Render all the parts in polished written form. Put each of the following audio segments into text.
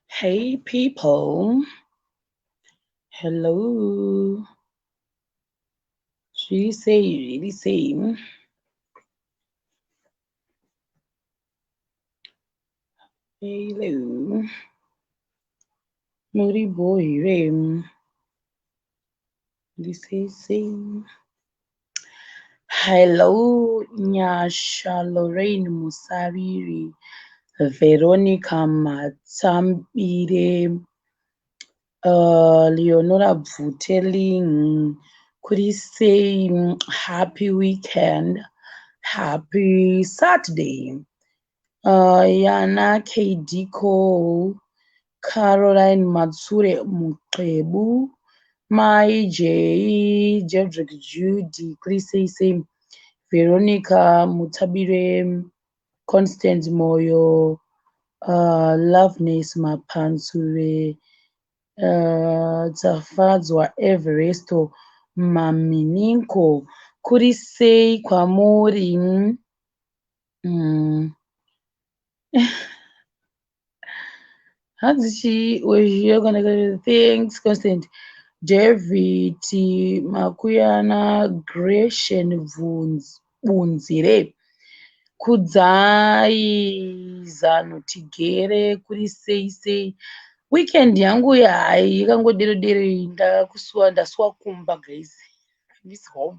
Hey people. Hello. Zviri sei, zviri sei? Hello. Muri bho here? Muri sei sei? Hello, Nyasha Lorraine Musariri, Veronica Matsambire, Leonora Bvuteling, kuri sei? Happy weekend, happy Saturday. Yana KD Cole, Caroline Matsure Muqebu, Mai J, Jedrick Judy, kuri sei sei? Veronica Mutabire, Constance Moyo, Loveness Mapantsure, Tafadzwa Everesto Mamininko, kuri sei kwamuri? Hanzi chii? Thanks Constant. David Makuyana, Gresham Bunzire, Kudzai Zano Tigere, kuri sei sei? Weekend yangu hai yakangodero dero, ndakusuwa, ndasuwa kumba guys. I miss home.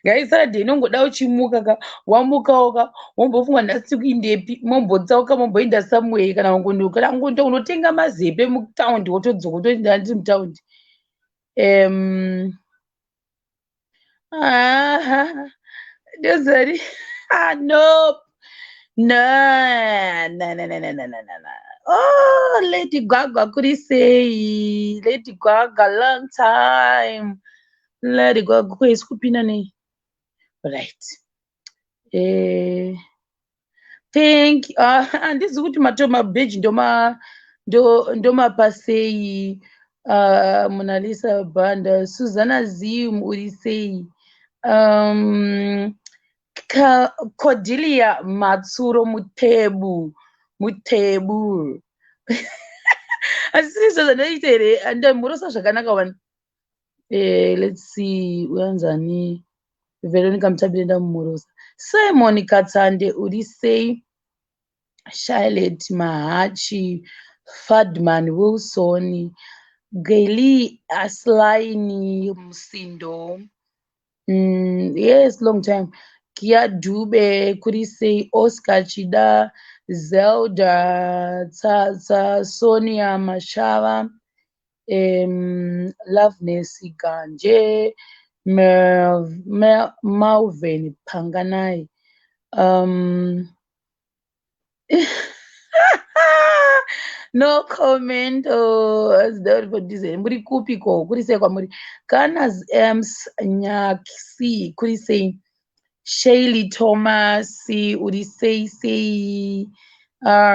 Guys, Saturday inongoda uchimuka ka, wamukawo ka, wombofunga nhasi kuindepi, mombotsauka momboenda somewhere, kana unotenga mazepe mutaundi, wotodzoka wototi ndiri mutaundi. Ndozari, ah, no. No, no, no, no, no, no, no, no. Oh, Lady Gaga, kuri sei? Lady Gaga, long time. Lady Gaga, kwezi kupinda nei? Right. Thank you. Handizi kuti mabheji ndomapa sei. Monalisa Banda, Susanna Zim, uri sei? Cordelia Matsuro Mutebu, Mutebu. Asi izvo zvandaita here? Ndamhorosa zvakanaka wani. Let's see, uyanzani? Veronica Mutabire ndamumhorosa. Simon Katsande, uri sei? Charlotte Mahachi, Fadman Wilson, Gaili Aslaini Musindo. Yes, long time. Kia Dube, kuri sei? Oscar Chida, Zelda Tsatsa, Sonia Mashava, Loveness Ganje, Malvin Panganai. No comment. Oh, muri kupi ko? Kuri sei kwamuri? Kanas Ems Nyaksi, kuri sei? Shaylee Thomas, uri sei sei?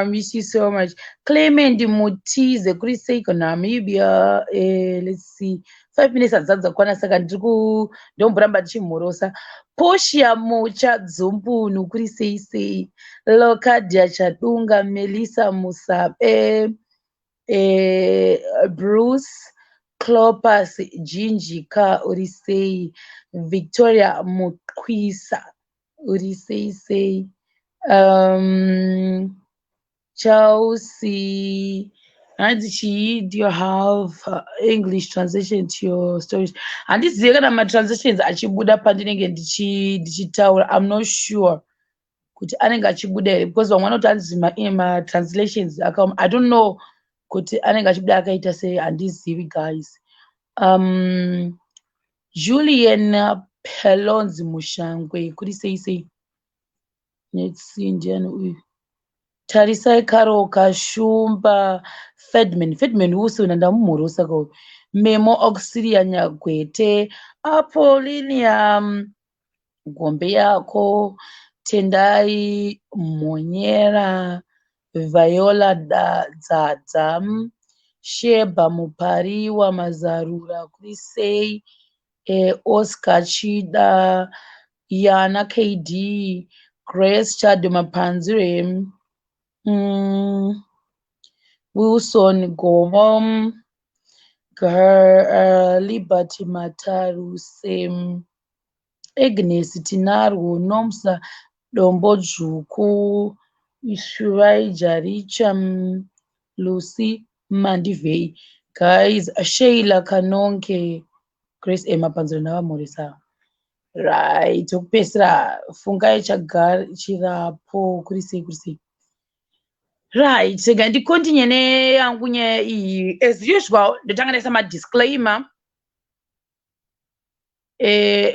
Miss you so much. Clement Mutize, kuri sei kuNamibia? Let's see. 5 minutes hadzisati dzakwana, saka ndiri ndomboramba ndichimhorosa. Portia Mucha Dzumbunu, kuri sei sei? Locadia Chadunga, Melissa Musabe, Bruce Clopas Jinjika, uri sei? Victoria Mukwisa, uri sei sei? Chelsea, hanzi chii? Do you have English translation to your stories? Handizive kana matranslations achibuda pandinenge ndichitaura. I'm not sure kuti anenge achibuda here, because vamwe vanoti hanzi matranslations akaoma. I don't know kuti anenge achibuda akaita sei, handizivi guys. Julian Pelonzi Mushangwe, kuri sei sei? Let's see, ndiani uyu? Tarisai Karo Kashumba, Fedman, Fedman Wilson, ndamumhorosa kauyu. Memo Auxilia Nyagwete, Apolinia Gombe yako, Tendai Mhonyera, Viola Dzadza, Sheba Mupariwa Mazarura, kuri sei? Oscar Chida, Yana KD, Grace Chado Mapanzire. Wilson Gomo, Liberty Mataruse, Agnes Tinarwo, Nomsa Dombodzvuku, Shuvai Jaricha, Lucy Mandivhei. Guys, Sheila Kanonke, Grace Emma Panzura navamhoresa. Right, tokupedzisira, Fungai Chirapo, kuri sei, kuri sei? Right, rega ndicontinue neyangu nyaya iyi. As usual, ndotanga ndaisa madisclaimer.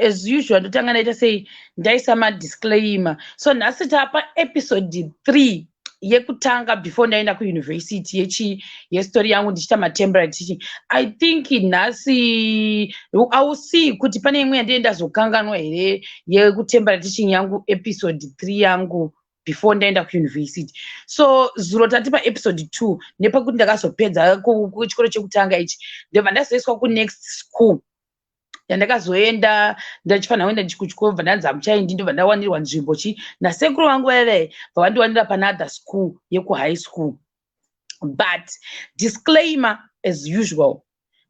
As usual, ndotanga ndaita sei? Ndaisa madisclaimer. So nhasi tapa episode 3 yekutanga before ndaenda kuuniversity yechi yestory yangu ndichiita matemporary teaching. I think nhasi I will see kuti pane imwe yandee ndazokanganwa here yekutemporary teaching yangu, episode 3 yangu before ndaenda kuuniversity. So zuro tati paepisode 2 nepekuti ndakazopedza kuchikoro chekutanga ichi, ndobva ndazoiswa kunext school yandakazoenda. Ndachifanira kuenda kuchikoro, bva ndanzi hamuchaendi. Ndobva ndawanirwa nzvimbo chi nasekuru vangu vaive bva vandiwanira panother school yekuhigh school. But disclaimer as usual,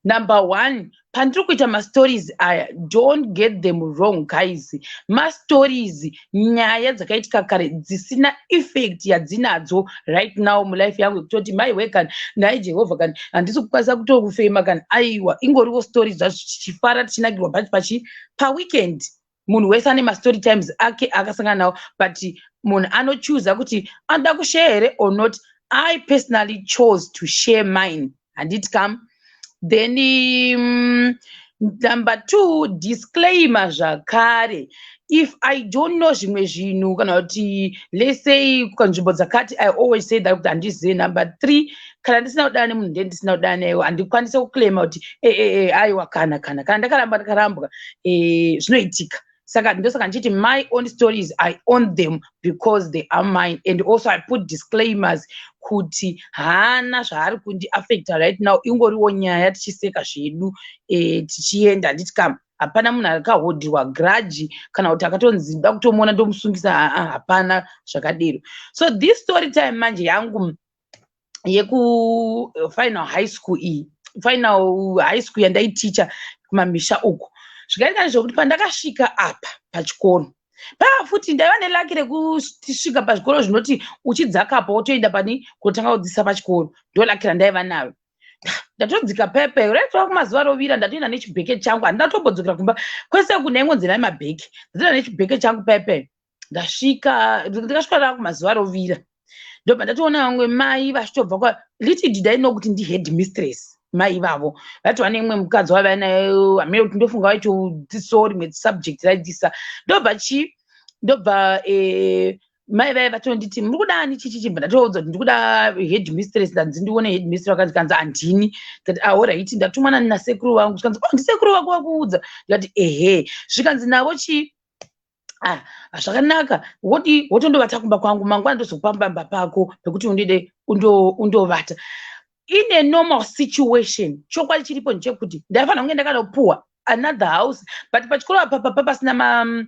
number one, pandiri kuita mastories aya, don't get them wrong, guys. Mastories, nyaya dzakaitika kare dzisina effect yadzinadzo right now mulife yangu, yekutoti maiwe kani, nhai Jehovha kani, handisi kukwanisa kutokufema kani. Aiwa, ingoriwo stories zvacho, tichifara, tichinakirwa pachi pachi paweekend. Munhu wese ane mastory times ake akasangana nawo, but munhu anochuza kuti anoda kushare here or not. I personally chose to share mine, handiti kam? Then number two disclaimer zvakare, if I don't know zvimwe zvinhu kana kuti, let's say, kanzvimbo dzakati, I always say that kuti handizive. Number three, kana ndisina kudana nemunhu, ndiye ndisina kudana naye, handikwanisi kuclaima kuti aiwa, kana ndakaramba, ndakarambwa. Zvinoitika. Saka ndosaka ndichiti my own stories, I own them because they are mine, and also I put disclaimers kuti haana zvaari kundiaffecta right now. Ingoriwo nyaya, tichiseka zvedu, tichienda, handiti kam? Hapana munhu akahodhirwa grudge kana kuti akatonzi da kutomuona ndomusungisa. Aa, hapana zvakadero. So this story time manje yangu yekufinal high school iyi, final high school yandaiticha kumamisha uku, zvikaita zvokuti pandakasvika apa pachikoro paa futi, ndaiva nelucky rekusvika pazvikoro zvinoti uchidzakapo wotoenda pani kutanga kudzidzisa pachikoro. Ndo lucky randaiva naro. Ndatodzika pepe raitova kumazuva rovira, ndatoenda nechibheke changu, handina kutombodzokera kumba kwese kune imwe nzira yemabheke. Ndatoenda nechibheke changu pepe, ndasvika, ndikasvika raa kumazuva rovira, ndobva ndatoona vamwe mai vachitobva kwa. Little did I know kuti ndihead mistress mai ivavo. Vatova neimwe mukadzi wavaiva naye, hamene kuti ndofunga vaitodzidzisawo rimwe subject raidzidzisa. Ndobva chi ndobva mai vaya vatonditi, "Muri kudani chichichi?" Bva ndatoudza kuti ndikuda head mistress. Ndanzi ndione head mistress, vakanzi kanzi handini. Ndikati, "Alright, ndatumwa nasekuru vangu." Zvikanzi, "Oh, ndisekuru vako vakuudza?" Ndikati, "Ehe." Zvikanzi navo chi, "Ah, zvakanaka, wodi wotondovata kumba kwangu, mangwana ndozokupa pamba pako pekuti undide undovata." In a normal situation, chokwadi chiripo ndechekuti ndaifanira kunge ndakanopuwa another house, but pachikoro apa papa pasina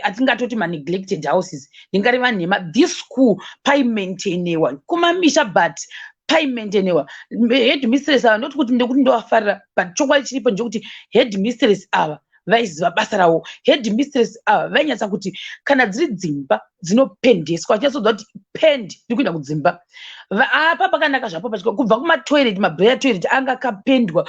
atingatoti maneglected houses, ndingareva nhema. This school paimaintainewa kumamisha, but paimaintainewa. Head mistress ava, ndoti kuti ndekuti ndovafarira, but chokwadi chiripo ndechekuti head mistress ava vaiziva basa ravo. Head mistress ava vainyatsa kuti kana dziri dzimba dzinopendeswa, vachinyatsodza kuti pendi iri kuenda kudzimba. Apa pakanaka zvapo pachikoro, kubva kumatoilet, mabreya toilet anga akapendwa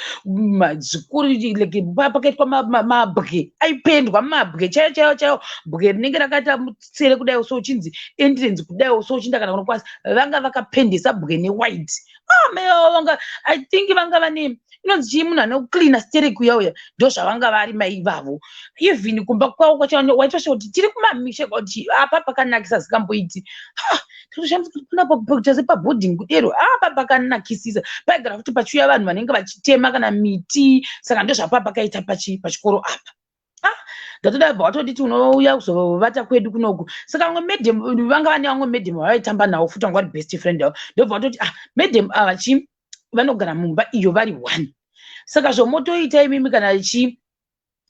zvikuru, like pakaitwa mabwe, aipendwa mabwe chaiyo chaiyo chaiyo, bwe rinenge rakaita mutsere kudai so, uchinzi entrance kudai so, uchiinda kana kunokwasi, vanga vakapendesa bwe newhite. Ah, mai avo vanga, I think vanga vane inonzi chii, munhu anocleana sterek uya uya, ndo zvavanga vari mai ivavo. Even kumba kwavo kwacho waitosha kuti tiri kumamisha, kuti apa pakanakisa zikamboiti. Totoshamisa kuti panapa kuita sepaboarding kudero, apa pakanakisisa. Paigara futi pachiuya vanhu vanenge vachitema kana miti, saka ndozvapa pakaita pachikoro apa. Ah, ndatoda bva watonditi unouya kuzovata kwedu kunoku. Saka vamwe madam vanga vane vamwe madam vavaitamba navo futi, vanga vari best friend yavo. Ndobva vatoti, "Ah, madam ava chi vanogara mumba iyo vari one, saka zvomotoita imimi kana chi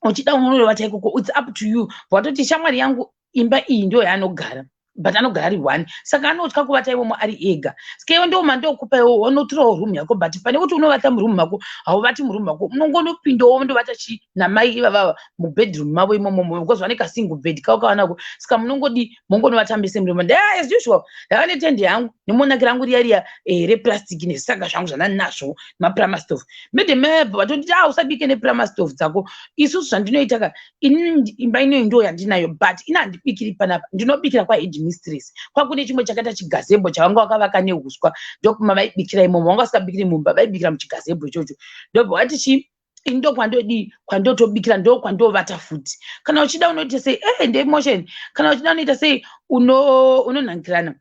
uchida unonovata ikoko, it's up to you." Vatoti, "Shamwari yangu imba iyi ndo yaanogara." But anogara ari one, saka anotya kuvata imomo ari ega. Saka iwe ndo mandokupa iwo, unotorawo room yako, but pane kuti unovata muroom mako, hauvati muroom mako, unongonopindawo ndovata chi namai ivavava mubedroom mavo imomo, because vane kasingle bed kavo kavanako. Saka munongodi mongonovata mese muroom. As usual, ndava netende yangu nemonaki rangu riya riya replastic nezvisaga zvangu zvandandinazvo, maprimus stove. Madam vabva vatonditi, "A, usabike neprimus stove dzako. Isusu zvandinoita ka, inini imba inoyi ndo yandinayo, but ina handibikiri panapa, ndinobikira kwaheadmistress. Kwakune chimwe chakaita chigazebo chavanga vakavaka neuswa, ndokuma vaibikira imomo. Vanga vasingabikiri mumba, vaibikira muchigazebo ichocho. Ndobva vati chi, ini ndokwandodii, kwandotobikira, ndo kwandovata futi. Kana uchida unoita sei, ndemotion, kana uchida unoita sei, unonhangirana,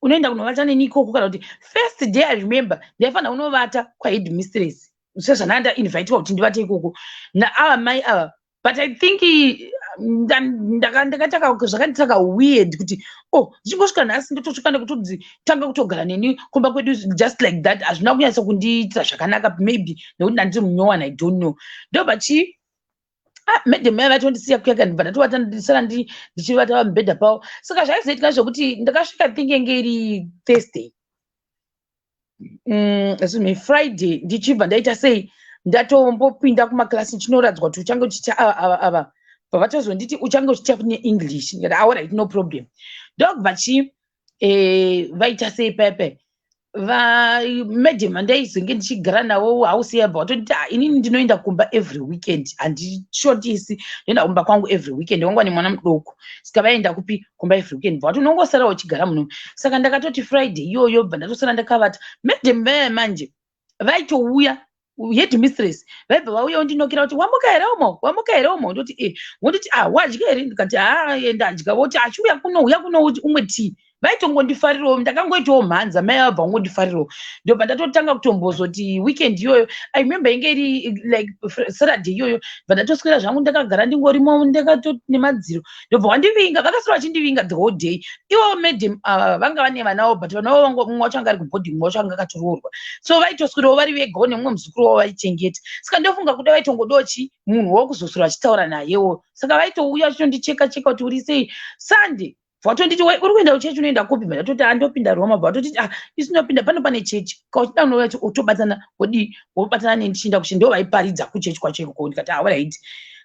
unoenda kunovata neni ikoko." Kana kuti first day, I remember ndaifanira kunovata kwaheadmistress sezvandanga ndainvitwa kuti ndivate ikoko naava mai ava. But I think zvakanditaka weird kuti, oh, ndichingosvika nhasi ndotosvika nekutodzi tanga kutogara neni kumba kwedu just like that. Hazvina kunyatsa kundiitira zvakanaka, maybe nekuti ndandiri munyowani, I don't know. Ndobva chii, ah, madam mai vatondisiya kuyaka, ndibva ndatovata, ndisara ndichivata pamubhedha pavo. Saka zvaizoitika zvekuti ndakasvika, think yenge iri Thursday, excuse, Friday, ndichibva ndaita sei, ndatombopinda kumaklasi ndichinoradzwa kuti uchange uchiita ava ava ava. Bva vatozonditi, "Uchange uchiita neEnglish." Ndikati, "Alright, no problem." Ndokubva chi vaita sei pepe, madam andaizenge ndichigara navo house yabva vatonditi, "Ah, inini ndinoenda kumba every weekend, handishotisi, ndoenda kumba kwangu every weekend." Wanga nemwana mudoko, saka vaenda kupi, kumba every weekend. Bva vati, "Unongosara uchigara muno." Saka ndakatoti Friday iyoyo bva ndatosara ndakavata. Madam vaya manje vaitouya, head mistress vaibva vauya undinokera kuti, "Wamuka here umo? Wamuka here umo?" Ndoti, "E." Wonditi, "Ah, wadya here?" Ndikati, "Ha, ndadya." Voti, "Achiuya kuno, uya kuno umwe tea." Vaitongondifarirawo, ndakangoitawo mhanza, mai vabva vangondifarirawo. Ndobva ndatotanga kutombozoti weekend iyoyo, I remember inge iri like Saturday iyoyo, bva ndatoswera zvangu ndakagara ndingorimo, ndakato nemadziro. Ndobva wandivinga, vakaswera vachindivinga the whole day. Ivo madam ava vanga vane vanawo, but vana vavo mumwe wacho anga ari kuboarding, mumwe wacho anga akatoroorwa, so vaitoswerawo vari vegawo nemumwe muzukuru wavo vaichengeta. Saka ndofunga kuda vaitongodawo chi munhu wokuzoswera vachitaura nayewo. Saka vaitouya vachitondicheka cheka kuti, "Uri sei?" Sunday vatonditi, "Uri kuenda kuchechi, unoenda kupi?" Ndatoti, "Andopinda Roma." Vatotiti, "Ah, isu tinopinda pano, pane chechi, kauchida unouya utobatana, wodii, wobatana neni tichienda kuchechi." Ndo vaiparidza kuchechi kwacho ikoko. Ndikati, "Alright."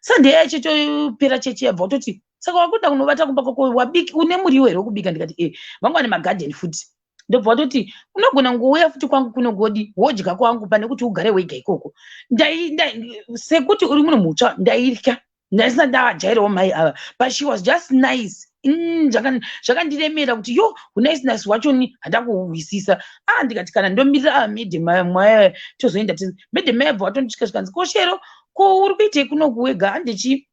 Sunday yachitopera chechi yabva utoti, "Saka wakuenda kunovata kumba kwako, wabiki, une muriwo here wokubika?" Ndikati, "E." Vanga vane magadheni futi. Ndobva watoti, "Unogona ngouya futi kwangu kuno, godi wodya kwangu pane kuti ugare wega ikoko." Sekuti uri munhu mutsva, ndaitya, ndasina ndavajairawo mai ava, but she was just nice. Zvakandiremera kuti yo uniceness hwachoni handakuhwisisa. Ah, ndikati kana ndomirira ava madam mwaya, tozoenda. Madam yabva watondisvika, zvikanzi, "Ko Shero, ko uri kuitei kunoku wega?" Handichi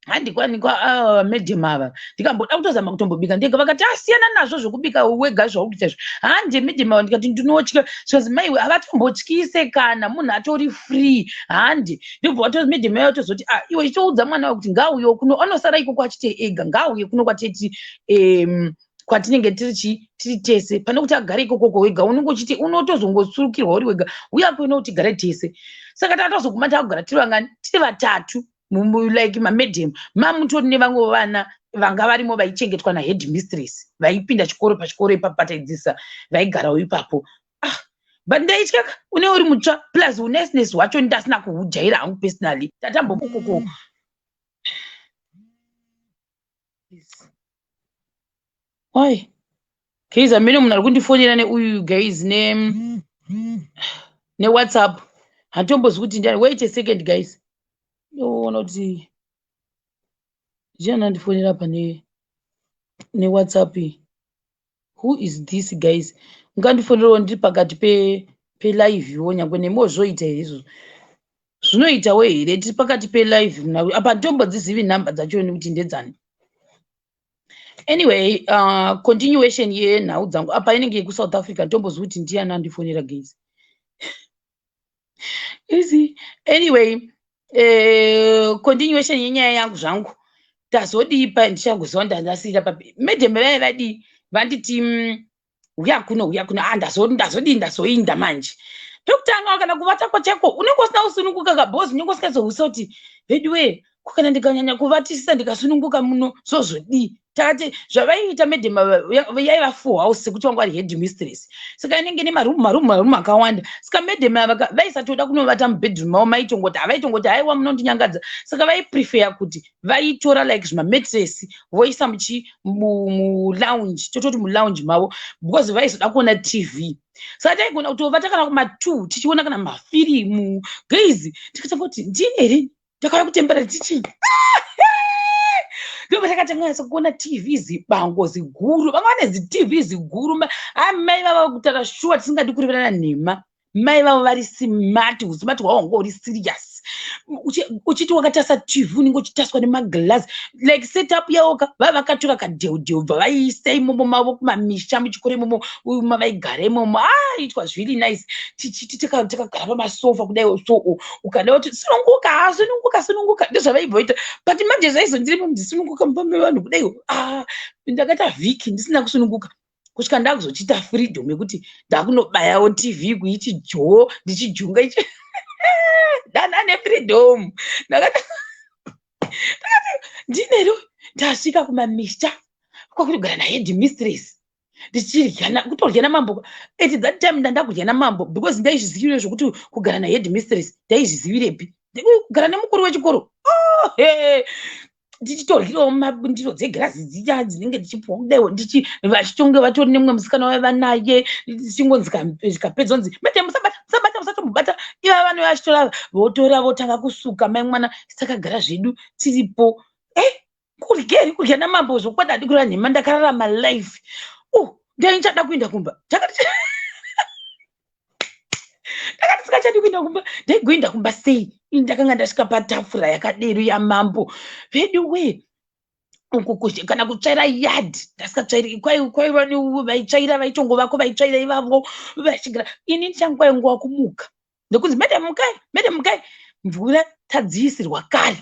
handikwanikwa madam ava. Ndikamboda kutozama kutombobika ndega, vakati, "Asiyana nazvo zvokubika wega zvauri kuita izvo, hande madam ava." Ndikati, "Ndinotya." Zvikanzi, "Maiwe, havatombotyise kana munhu atori free, hande." Ndobva wato madam ava tozoti, "Ah, iwe chitoudza mwana wawe kuti ngaauyewo kuno, anosara ikoko achite ega, ngaauye kuno kwateti kwatinenge tiri chi tiri tese, pane kuti agare ikokoko wega. Unenge uchiti unotozongosurukirwa uri wega, uya kuno kuti tigare tese." Saka takatozoguma takugara tiri vangani, tiri vatatu, like mamadam mamutori nevamwe vana vanga varimo vaichengetwa nahead mistress, vaipinda chikoro pachikoro ipapo pataidzidzisa, vaigarawo ipapo. Ah, but ndaitya ka, une uri mutsva, plus uniceness hwacho ndasina kuhujaira hangu personally. Tatambokokoko. Why guys, amene munhu ari kundifonera neuyu guys neWhatsApp, handitombozi kuti ndiani. Wait a second guys, ndoona kuti ndiani andifonera apa neWhatsApp iyi. Who is this guys? Ungandifonerawo ndiri pakati pelive iwo? Nyangwe nemiwo zvoita here izvozvo? Zvinoitawo here tiri pakati pelive? Apa handitombodzizivi nhamba dzacho nekuti ndedzani. Anyway, continuation yenhau dzangu apa inenge yekuSouth Africa. Nditombozivi kuti ndiani andifonera guys. Easy. Anyway, continuation yenyaya yangu zvangu, tazodii pa ndichagoziva ndandasiyira papi. Madam vaive vadii, vanditi, "Uya kuno, uya kuno." Ah, ndazodii, ndazoinda manje pekutanga kana kuvata kwachako unenge usina kusununguka kabhozi, unenge usingazohwisa kuti veduwe, kana ndikanyanya kuvatisisa ndikasununguka muno zvozodii. Takati zvavaiita madam yaiva full house, sekuti vanga vari head mistress, saka inenge nemarumu marumu marumu akawanda. Saka madam ava vaisatoda kunovata mubedroom mavo, maitongoti havaitongoti, "Haiwa, munondinyangadza." Saka vaiprefer kuti vaitora like zvimamattress voisa muchi mulounge, tototi mulounge mavo, because vaizoda kuona TV. Saka taigona kutovata kana kuma2 tichiona kana mafirimu. Guys, tikatanga kuti, "Ndini here ndakauya kutemporary teaching?" Ndobva takatanga kuona TV zibango ziguru, vanga vane ziTV ziguru. Amai vava kutaura shuwa, tisingadi kureverana nhema, mai vavo vari smart. Usmart hwavo hwanga huri serious. Uchiti wakatarisa TV, unenge uchitaswa nemaglass, like setup yavoka. Vava vakatora kadheudheu, bva vaiisa imomo mavo kumamisha muchikoro imomo mavaigara imomo. Ah, it was really nice. Tichiti takagara pamasofa kudai so, ukada kuti sununguka, sununguka, sununguka, ndozvavaibvoita. But manje zvaizondirimo ndisununguka mumba mevanhu kudai. Ah, ndakaita vhiki ndisina kusununguka kusvika ndakuzochiita freedom yekuti ndakunobayawo TV kuiti jo, ndichijunga ichi, ndana nefreedom. Ndakati ndinero ndasvika kumamisha kwakutogara nahead mistress, ndichirya, kutodya namambo. At that time ndandakudya namambo, because ndaizvizivire zvokuti kugara nahead mistress, ndaizvizivirepi kugara nemukuru wechikoro? Oh, ndichitoryirawo ndiro dzegirazi dziya dzinenge dzichipuwa kudaiwo, vachitonge vatori nemumwe musikana waiva naye. Tichingonzi zvikapedza, onzi, "Madam, musabata, musabata, musatombobata." Ivava vanouya vachitora, votora, votanga kusuka. Mai mwana, takagara zvedu tiripo. E kurya here? Kurya namambo, zvokwadi hadi kureva nhema, ndakararama life. Oh, ndaichada kuenda kumba. Takati ndakati singachadi kuenda kumba. Ndaigoenda kumba sei? Ndakanga ndasvika patafura yakadero yamambo vedu we. Uku kana kutsvaira yard, ndasikatsvairi. Kwaiva vaitsvaira, vaitongovako vaitsvaira ivavo vachigara. Ini changu kwaingova kumuka ndokunzi, "Madam, mukai, madam, mukai, mvura tadziisirwa kare."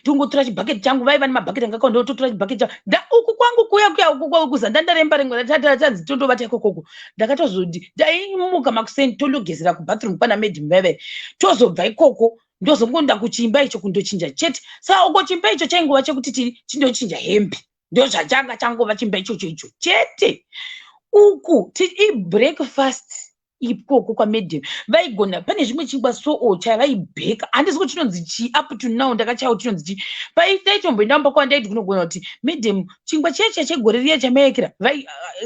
Ndongotora chibhaketi changu, vaiva nemabhaketi anga akawanda. Ndototora chibhaketi changu nda uku kwangu kuya kuya uku kuzandandaremba rimwe tanzi tondovata ikokoko. Ndakatozoti ndaimuka makuseni, tondogezera kubathroom kwana madam veve, tozobva ikoko, ndozongoenda kuchimba icho kundochinja chete. Saka uko chimba icho chaingova chekuti tindochinja hembe, ndozvachanga changova chimba ichocho icho chete. Uku ibreakfast ikoko kwamadam vaigona. Pane zvimwe chingwa soo chavaibheka, handisi kuti chinonzi chii, up to now ndakachaiwo chinonzi chii. Paitaitomboenda mumba kwandaiti kunogona kuti, "Madam, chingwa chiya chiya chegore riya chamaekera."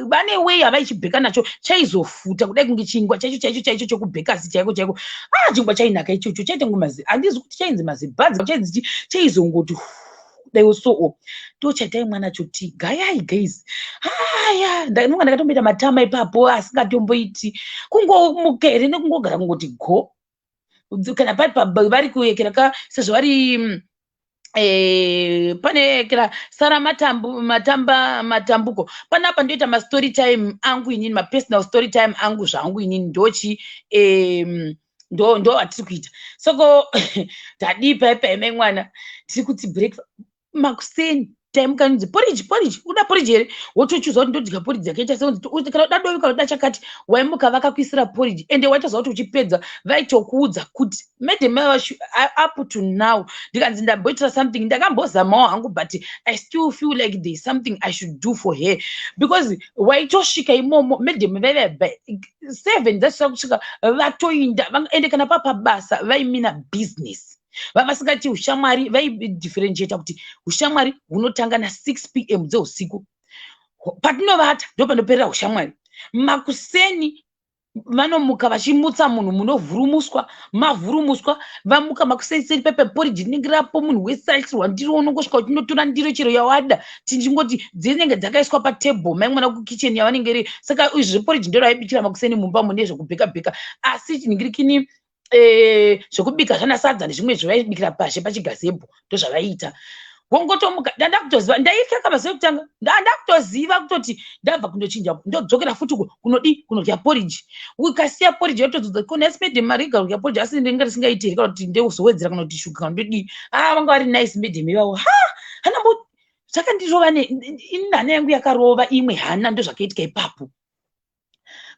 Vane wei havaichibheka nacho, chaizofuta kudai kunge chingwa chaicho chaicho chaicho chekubhekasi chaiko chaiko. Ah, chingwa chainaka ichocho, chaitenge mazi, handizi kuti chainzi mazibhadzi, chainzi chaizongoti daiwo soo. Ndochataimwa nacho ti gayai. Guys, haya, ndinonga ndakatomboita matama ipapo asingatomboiti. Kungomuka here nekungogara kungoti go, kana pari vari kuyekera ka, sezvo vari pane kera sara matambu matamba matambuko panapa. Ndoita mastory time angu inini, mapersonal story time angu zvangu inini, ndochi ndo atiri kuita. Soko tadii paipai, mai mwana, tiri kuti breakfast makuseni taimuka, nzi porridge, porridge, uda porridge here? Wotochuza kuti ndodya porridge yakaita seunzi, kana uda dovi, kana uda chakati. Waimuka vakakuisira porridge, ende waitoziva kuti uchipedza vaitokuudza kuti madam. Up to now ndikanzi ndamboitira something, ndakambozamawo hangu, but I still feel like there is something I should do for her, because waitosvika imomo madam vaiva 7 dzasvika kusvika vatoinda. Ende kana papabasa vaimina business, vavasingati ushamwari, vaidifferentiata kuti ushamwari hunotanga na6 p.m. dzeusiku patinovata, ndo panoperera ushamwari. Makuseni vanomuka vachimutsa munhu, munovhurumuswa, mavhurumuswa, vamuka makuseniseni pepe, porridge rinenge rapo, munhu wese aisirwa ndiro, unongosvika uchinotora ndiro chero yawada. Tichingoti dzinenge dzakaiswa patebhuru, mai mwana, kukicheni yavanenge ri. Saka izvi zveporridge ndiro raibikira makuseni mumba mune zvekubheka bheka, asi chinhingirikini zvekubika zvana sadza nezvimwe zvavaibikira pashe pachigazebho, ndozvavaiita. Wongotomuka, ndanda kutoziva, ndaitya kamazuva ekutanga, ndanda kutoziva kutoti ndabva kundochinja, ndodzokera futi kunodi kunodya porridge. Ukasiya porridge yotodzodza konasi madam mariga kudya porridge, asi ndinge risingaiti here, kana kuti ndozowedzera, kana kuti shuga, kana ndodii. Ah, vanga vari nice madam ivavo. Ha, hanambo zvakandirova, ini hana yangu yakarova imwe hana. Ndozvakaitika ipapo.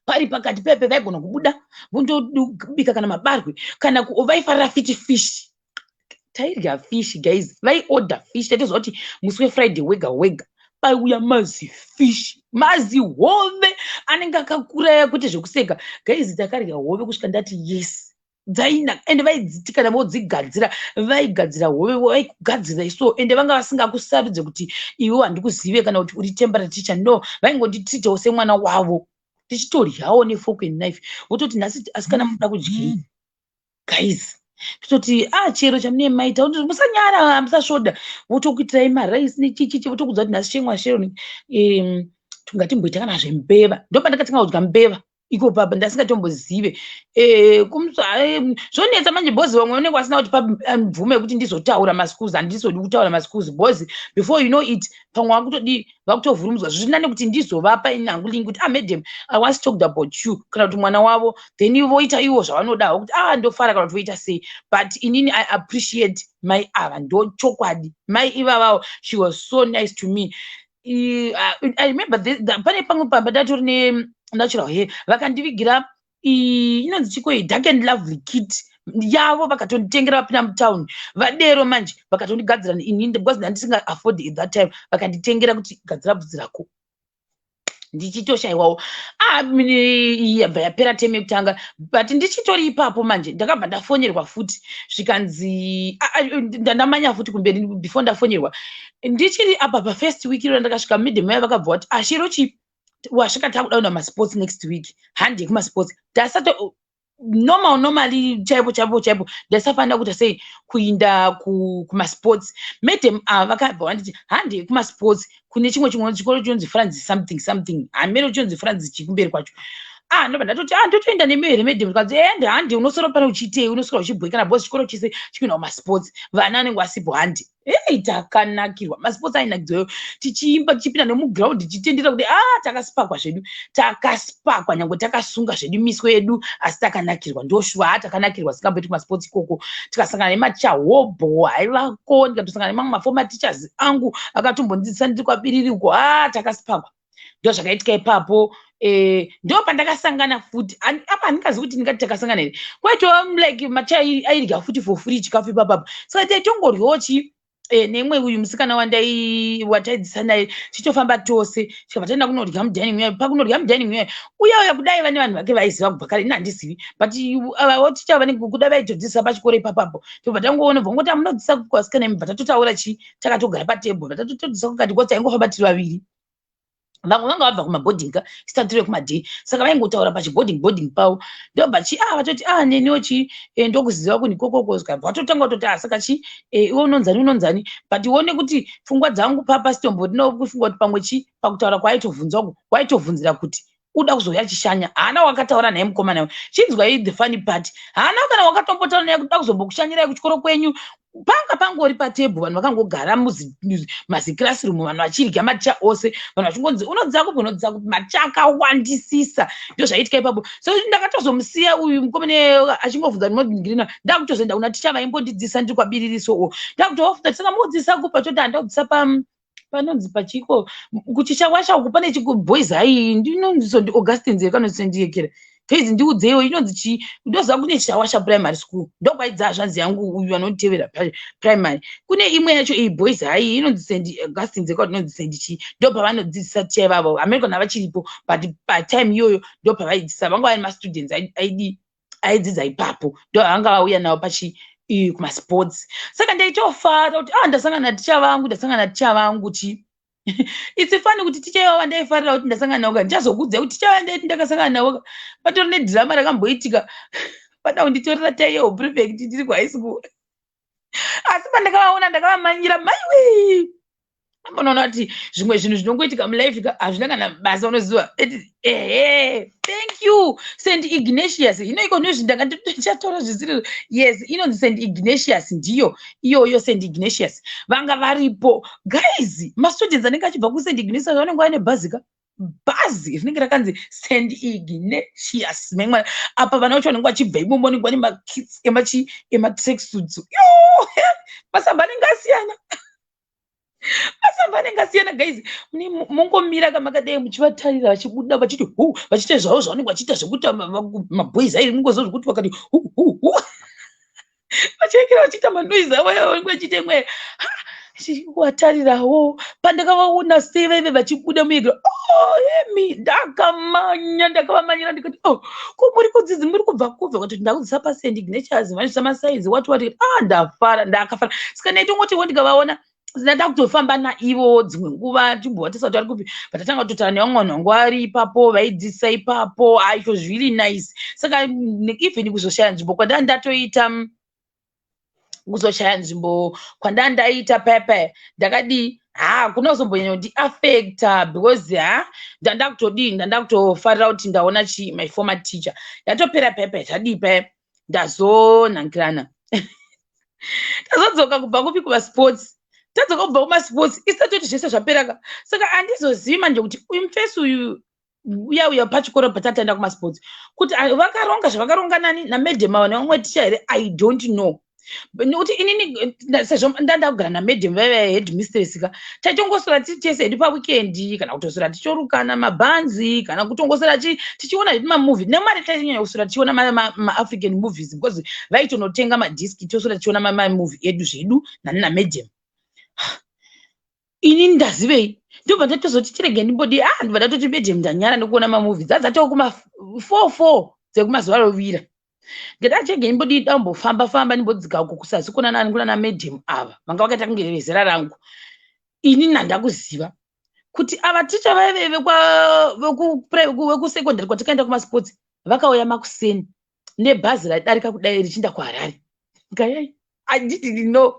Pari pakati pepe vaigona kubuda vondobika kana mabarwe, kana vaifarira fiti fish. Tairya fish, guys, vaiorder fish. Taitoziva kuti musi weFriday wega wega Paiuya mazifish, mazihove anenge akakuraya kwete zvekuseka. Guys, takarya hove kusvika ndati yes, dzainaka. Ende vaidziti kana vodzigadzira, vaigadzira hove, vaikugadzira iso. Ende vanga vasingakusarudze kuti iwe handikuzive kana kuti uri temporary teacher. No, vaingonditreatawo semwana wavo, tichitoryawo nefork and knife. Vototi, "Nhasi asikana munoda kudyei, guys?" Tototi, "A, ah, chero chamunee maita, musanyara, musasvoda." Votokuitirai marice nechichichi, votokudza kuti, "Nhasi chemwa shero tungatimboita kana zvembeva." Ndopandakatanga kudya mbeva iko papa, ndasingatombozive. Zvonetsa manje because vamwe vanenge vasina kuti pamvumo yekuti ndizotaura maschools. Handizodi kutaura maschools because before you know it, pamwe vakutodi vakutovhurumudzwa. Zviri nekuti ndizovapa inhangu link kuti, "Ah, madam, I once talked about you," kana kuti mwana wavo, then voita ivo zvavanodawo kuti, "Ah, ndofara," kana kuti voita sei. But inini I appreciate mai ava, ndochokwadi. Mai ivavavo, she was so nice to me. I remember pane pamwe pamba ndatori nenatural hair, vakandivigira inonzi chiko, Dark and Lovely kit yavo, vakatonditengera vapinda mutown. Vadero manje vakatondigadzira inini because ndandisinga afford at that time. Vakanditengera kuti, "Gadzira bvudzi rako." Ndichitoshayiwawo yabva yapera term yekutanga, but ndichitori ipapo manje ndakabva ndafonyerwa futi, zvikanzi ndandamanya futi kumberi. Before ndafonyerwa, ndichiri apa pafirst week iro ndakasvika, madam vaya vakabva vati, "Ashiro chi wasvika, takuda kuenda kumasports next week, handi kumasports." Ndasato normal, normally chaipo chaipo chaipo ndaisafanira kuita sei kuinda kumasports. Madam ava vakabva vanditi, "Handi kumasports kune chimwe chikoro chinonzi Francis something something, hameno chinonzi Francis chikumberi kwacho." Ah, ndobva ndatoti, "Ah, ndotoenda nemi here, madam?" Kanzi, "Ende handi, unoswera pano uchiitei? Unoswera uchibhoikana because chikoro chese chikuenda kumasports, vana vanenge vasipo, handi." Ei, takanakirwa, masports ainakidzwayo, tichiimba, tichipinda nemuground, tichitendera kuti a ah, takaspakwa zvedu, takaspakwa nyange takasunga zvedu miswe yedu, asi takanakirwa, ndoshuwa. Ha, takanakirwa singamboiti kumasports ikoko. Tikasangana nemachahobho aivako, ndikatosangana nemamwe maformer teachers angu akatombondidzidzisa ndiri kwabiriri uko. A, takaspakwa, ndo zvakaitika ipapo. Ndo pandakasangana futi apa, handingazivi kuti ndingati takasangana here. Kwaitova like macha airya futi for free chikafu ipapapa, saka taitongoryawo chi nemwe uyu musikana wataidzisa naye, tichitofamba tose, tikabva taenda kunorya mudining uya. Pakunorya mudining uya, uya uya kudai vane vanhu vake vaiziva kubva kare, ini handizivi, but avo ticha vanenge kuda vaitodzidzisa pachikoro ipapapo. Tobva tangoona, bva ngoti, "Amunodzidzisa kuvasikana imi?" Bva tatotaura chi, takatogara patebhuru, tatotodzidzisa kukati kwa taingofamba tiri vaviri. Vamwe vanga vabva kumaboarding ka, isati tiri kumaday, saka vaingotaura pachiboarding boarding pavo. Ndobva chi, ah, vatoti, "Ah, neniwo chi ndokuziva kuni kokoko." Bva vatotanga kutoti, "Ah, saka chi iwe unonzani, unonzani?" But ione kuti pfungwa dzangu papa sitomborinawo kufunga kuti pamwe chi pakutaura kwaitovhunza uku, waitovhunzira kuti uda kuzouya achishanya. Haana wakataura naye mukomana. Chinzwai the funny part, haana kana wakatombotaura naye kuti da kuzombokushanyirai kuchikoro kwenyu. Panga pangori patebhu, vanhu vakangogara maziclassroom, vanhu vachirya, maticha ose, vanhu vachingonzi, "Unodziva kupi? Unodziva kupi?" Maticha akawandisisa. Ndo zvaitika ipapo. So ndakatozomusiya uyu mukomana achingovhunza ndinogirina, ndakutozoenda kuna ticha vaimbondidzidzisa ndiri kwabiririso. Ndakutovabvunza, "Saka munodzidzisa kupa?" Toti, "Handakudzidzisa pa panonzi pachiko kuchishawasha uku, pane boys high, ndinonzi ndi Augustines yekanonzi Fezi, ndiudzeiwo inonzi chii. Ndoziva kune Chishawasha Primary School, ndokwaidza zvanzi yangu uyu anotevera primary. Kune imwe yacho iyi boys high inonzi St Augustines, eka inonzi St chii, ndo pavanodzidzisa ticha ivavo. Hameno kana vachiripo, but patime iyoyo ndo pavaidzidzisa. Vanga vari mastudents aidi aidzidza ipapo, ndo vanga vauya navo pachi kumasports. Saka ndaitofara kuti, ah, ndasangana naticha vangu, ndasangana naticha vangu chi. It's funny kuti ticha ivavo vandaifarira kuti ndasangana navo, ndichazokuudzai kuti ticha vandaiti ndakasangana navo, patori nedhirama rakamboitika, pada kunditorera tai yehuprefect ndiri kuhigh school. Asi pandakavaona ndakavamanyira, maiwe. Ambonoona kuti zvimwe zvinhu zvinongoitika mulife hazvina kana basa, unoziva. Ehe, thank you. St Ignatius ino iko nozvi ndanga ndichataura zvisiri. Yes, inonzi St Ignatius, ndiyo iyoyo St Ignatius. Vanga varipo guys, mastudents anenge achibva kuSt Ignatius vanenge vaine bhazi ka, bhazi rinenge rakanzi St Ignatius memwana. Apa vana vacho vanenge vachibva imomo vanenge vane makits emachi ematracksuits yo, masamba anenge asiyana, masamba anenge asiyana. Guys, mungomira kamakadai muchivatarira vachibuda vachiti hu, vachiita zvavo zvavanenge vachiita zvekuti maboys ai, mungoziva zvekuti vakati hu hu hu, vachirekera vachiita manoise avo vanenge vachiita imwe. Watarirawo pandakavaona sei vaive vachibuda muegera. Oh, emi ndakamanya, ndakavamanyira, ndikati, "Oh, ko muri kudzidzi, muri kubva kubva?" Kuti ndakudzisa paSt Ignatius, vanisisa masaizi, wati wati. Ah, ndafara, ndakafara. Saka ndaitongotiwo ndikavaona ndakutofamba naivo dzimwe nguva, timbova tisati vari kupi, but tatanga kutotaura nevamwe vanhu vangu vari ipapo, vaidzidzisa ipapo. Ah, it was really nice. Saka even kuzoshaya nzvimbo kwandanga ndatoita, kuzoshaya nzvimbo kwandanga ndaita paya paya, ndakadii, ha, kuna kuzombonyanya kundiaffecta because ha, ndanda kutodii, ndanda kutofarira kuti ndaona chi my former teacher. Yatopera paya paya, tadii paya, ndazonhangirana, tazodzoka kubva kupi, kumasports. Tadzoka kubva kumasports, isatoti zvese zvaperaka. Saka handizozivi manje kuti uyu mufesi uyu uya uya pachikoro patataenda kumasports, kuti vakaronga zvavakaronga nani, namadam ava nevamwe ticha here, I don't know. Nekuti inini sezvo ndanda kugara namadam vaiva head mistress ka, taitongoswera tiri tese hedu paweekend, kana kutoswera tichorukana mabhanzi, kana kutongoswera tichiona hedu mamovie nemari. Tainyanya kuswera tichiona maAfrican movies because vaitonotenga madiski, toswera tichiona mamovie edu zvedu nani namadam. Inini ndazivei? Ndobva ndatozoti chirege ndimbodi. Ah, ndobva ndatoti, "Madam, ndanyara nekuona mamovie." Dzadzatoo kuma 4 4 dzekumazuva rovira. Ndikati, "Chege ndimbodi, dambofamba famba, ndimbodzika uko kusazi kuna nani, kuna namadam ava vanga vakaita kunge vezera rangu." Inini handakuziva kuti ava ticha vaive vekusekondari kwatikaenda kumasports vakauya makuseni nebhazi raidarika kudai richiinda kuHarare. Gayai, I didn't know.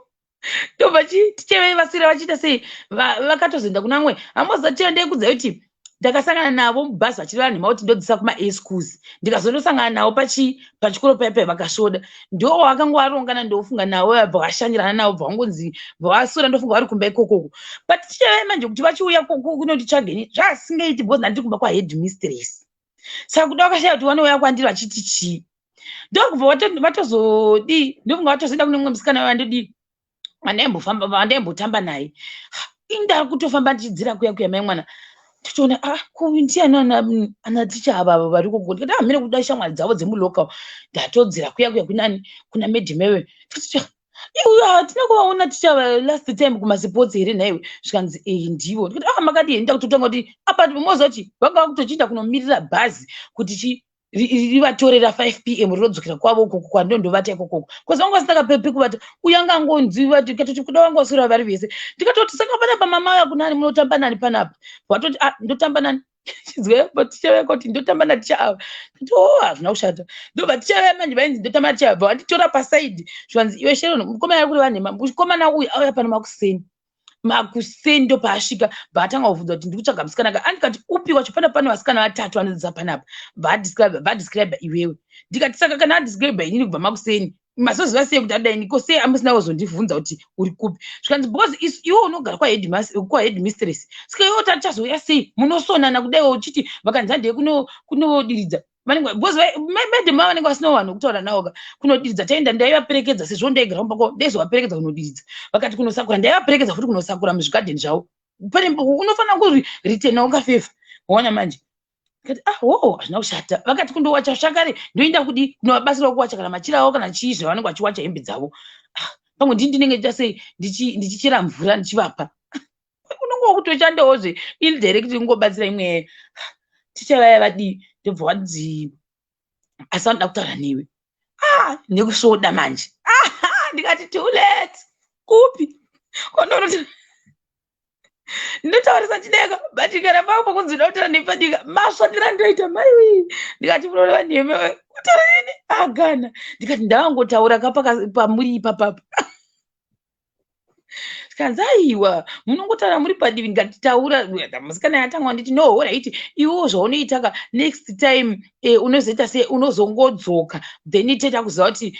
Ndobva ticha vaswera vachiita sei, vakatozoenda kuna mwe hamoziva. Ticha ndekudzai kuti ndakasangana navo mubhazi vachireva nhema kuti ndodzisa kuma-A schools. Ndikazondosangana navo pachikoro paipai, vakasvoda. Ndo vakanga varongana, ndofunga navo, vabva vashanyirana navo, bva vangonzi bva vaswera, ndofunga vari kumba ikokoko. But ticha manje kuti vachiuya kunonditsvageni zvasingaiti because ndandiri kumba kwahead mistress. Saka kuda vakashaya kuti vanouya kwandiri vachiti chii. Ndokubva vatozodii, ndofunga vatozoenda kune mumwe musikana vandodii, vandaimbofamba, vandaimbotamba naye. Inda kutofamba ndichidzira kuya kuya, mai mwana, totoona, ah, ndiani ana ticha ava vari koko? Ndikati, ah, mine kuda shamwari dzavo dzemulocal. Ndatodzira kuya kuya kunani, kuna madam ewe. Iwe, hatina kuvaona ticha last time kumasports here nhaiwe? Zvikanzi, "Ei, ndivo." Ndikati, "Ah, makadii?" Nda kutotanga kuti apa moziva kuti vanga vakutochienda kunomirira bhazi kuti chi rivatorera 5 p.m. rinodzokera kwavo ukoko kwandondovata ikokoko, because vanga vasina kapekuvata. Uyu anga angonzi katoti kuda vanga vaswera vari vese. Ndikatoti, "Saka panapa mama aya kunani, munotamba nani panapa?" Vatoti, "Ah, ndotamba nani?" Chizwe ticha vaya kuti, "Ndotamba naticha ava." Ndati, "O, hazvina kushata." Ndobva ticha vaya manje vainzi ndotamba naticha ava, vanditora paside, zvikanzi, "Iwe Sharon, mukomana ari kureva nhema. Mukomana uyu auya pano makuseni makuseni." Ndopaasvika, bvaatanga kubvunza kuti ndikutsvaga musikana ka. Andikati, "Upi wacho? Pana pane vasikana vatatu vanodzidza panapa." Vadescribe iwewe. Ndikati, "Saka kana adescribe inini kubva makuseni, mazoziva sei kuti adaini? Ko sei amusina kuzondibvunza kuti uri kupi?" Zvikanzi, "Because iwe unogara kwahead mistress, saka iwe tachazouya sei? Munosonana kudai uchiti vakanzi handei kunodiridza, because madam ava vanenge vasinawo vanhu vekutaura navo ka. Kunodiridza taenda, ndaivaperekedza sezvo ndaigara kumba kwavo, ndaizovaperekedza kunodiridza. Vakati kunosakura, ndaivaperekedza futi kunosakura muzvigadheni zvavo. Pane unofanira kuritena wakafefa, waona manje." Kati, "Ah, ho, hazvina kushata." Vakati kundowacha zvakare, ndoenda kudi kunovabatsirawo kuwacha kana machira avo kana chii zvavanenge vachiwacha, hembe dzavo. Ah, pamwe ndini ndinenge ndiita sei, ndichichera mvura ndichivapa. Unonge wakutoshandawozve indirect, kungobatsira imwe ticha vaya vadii. Ndobva wanzi, "Asi vanoda kutaura newe." Ah, nekusvoda manje. Ah, ndikati, "Too late, kupi kwandonoti ndinotaurisa chideka, but kana pako kunzi uda kutaura nepadika, masvotera ndoita maiwi." Ndikati, "Munoreva nhema, kutaura nini agana." Ndikati, "Ndavangotaura pamuri ipapapa." Zvikanzi, "Aiwa, munongotaura muri padivi." Ndikati, "Taura." Musikana yatanga nditi, "No, right, iwewo zvaunoita ka, next time unozoita sei, unozongodzoka, then toita kuziva kuti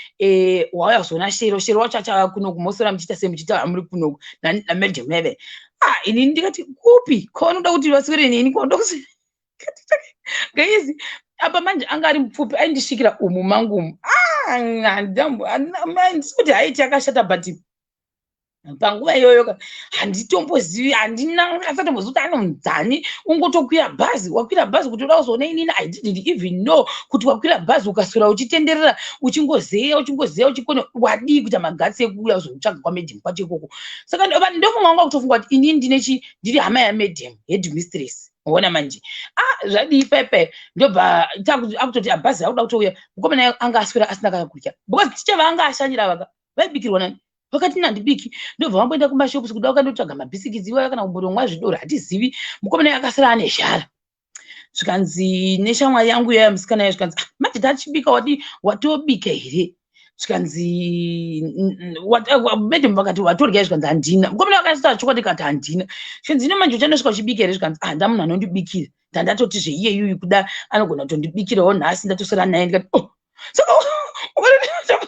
wauya kuzoona Shero. Shero wacho achauya kunoku, mosora muchiita sei, muchiita muri kunoku namadam eve." Ah, inini ndikati, "Kupi kwaunoda kuti vaswere neni? Kwaunoda kuswera guys?" Apa manje anga ari mupfupi, aindisvikira umu mangu umu. Ah, handisi kuti haiti yakashata, but Panguva iyoyo handitombozivi, handina asatombozivi kuti anonzani. Ungotokwira bhazi, wakwira bhazi kuti uda kuzoona inini. I didn't even know kuti wakwira bhazi, ukaswera uchitenderera, uchingozeya, uchingozeya, uchikona wadii kuita magatsi ekuuya kuzotsvaga kwamadam kwacho ikoko. Saka ndofunga wanga kutofunga kuti inini ndinechi ndiri hama yamadam head mistress. Ona manje, ah, zvadii pepe? Ndobva akutoti abhazi akuda kutouya. Mukomana anga aswera asina kana kudya, because ticha vaanga ashanyira vaka vaibikirwa nani? Vakati nandibiki. Ndobva vamboenda kumashops kuda vakandotsvaga mabhisikitsi iwayo kana kumbonomwa zvidoro, hatizivi. Mukomana akasara ane zhara. Zvikanzi neshamwari yangu yaya musikana yayo, zvikanzi, "Ah, manje tachibika, wadi watobika here?" Zvikanzi madam vakati, "Watorya?" Zvikanzi, "Handina." Mukomana akasita chokwadi kati, "Handina." Zvikanzi, "Ino manje uchanosvika uchibika here?" Zvikanzi, "Ah, ndamunhu anondibikira, ndandatoti zveiyeyuyu kuda anogona kutondibikirawo nhasi, ndatosara naye." Ndikati, "Oh." Saka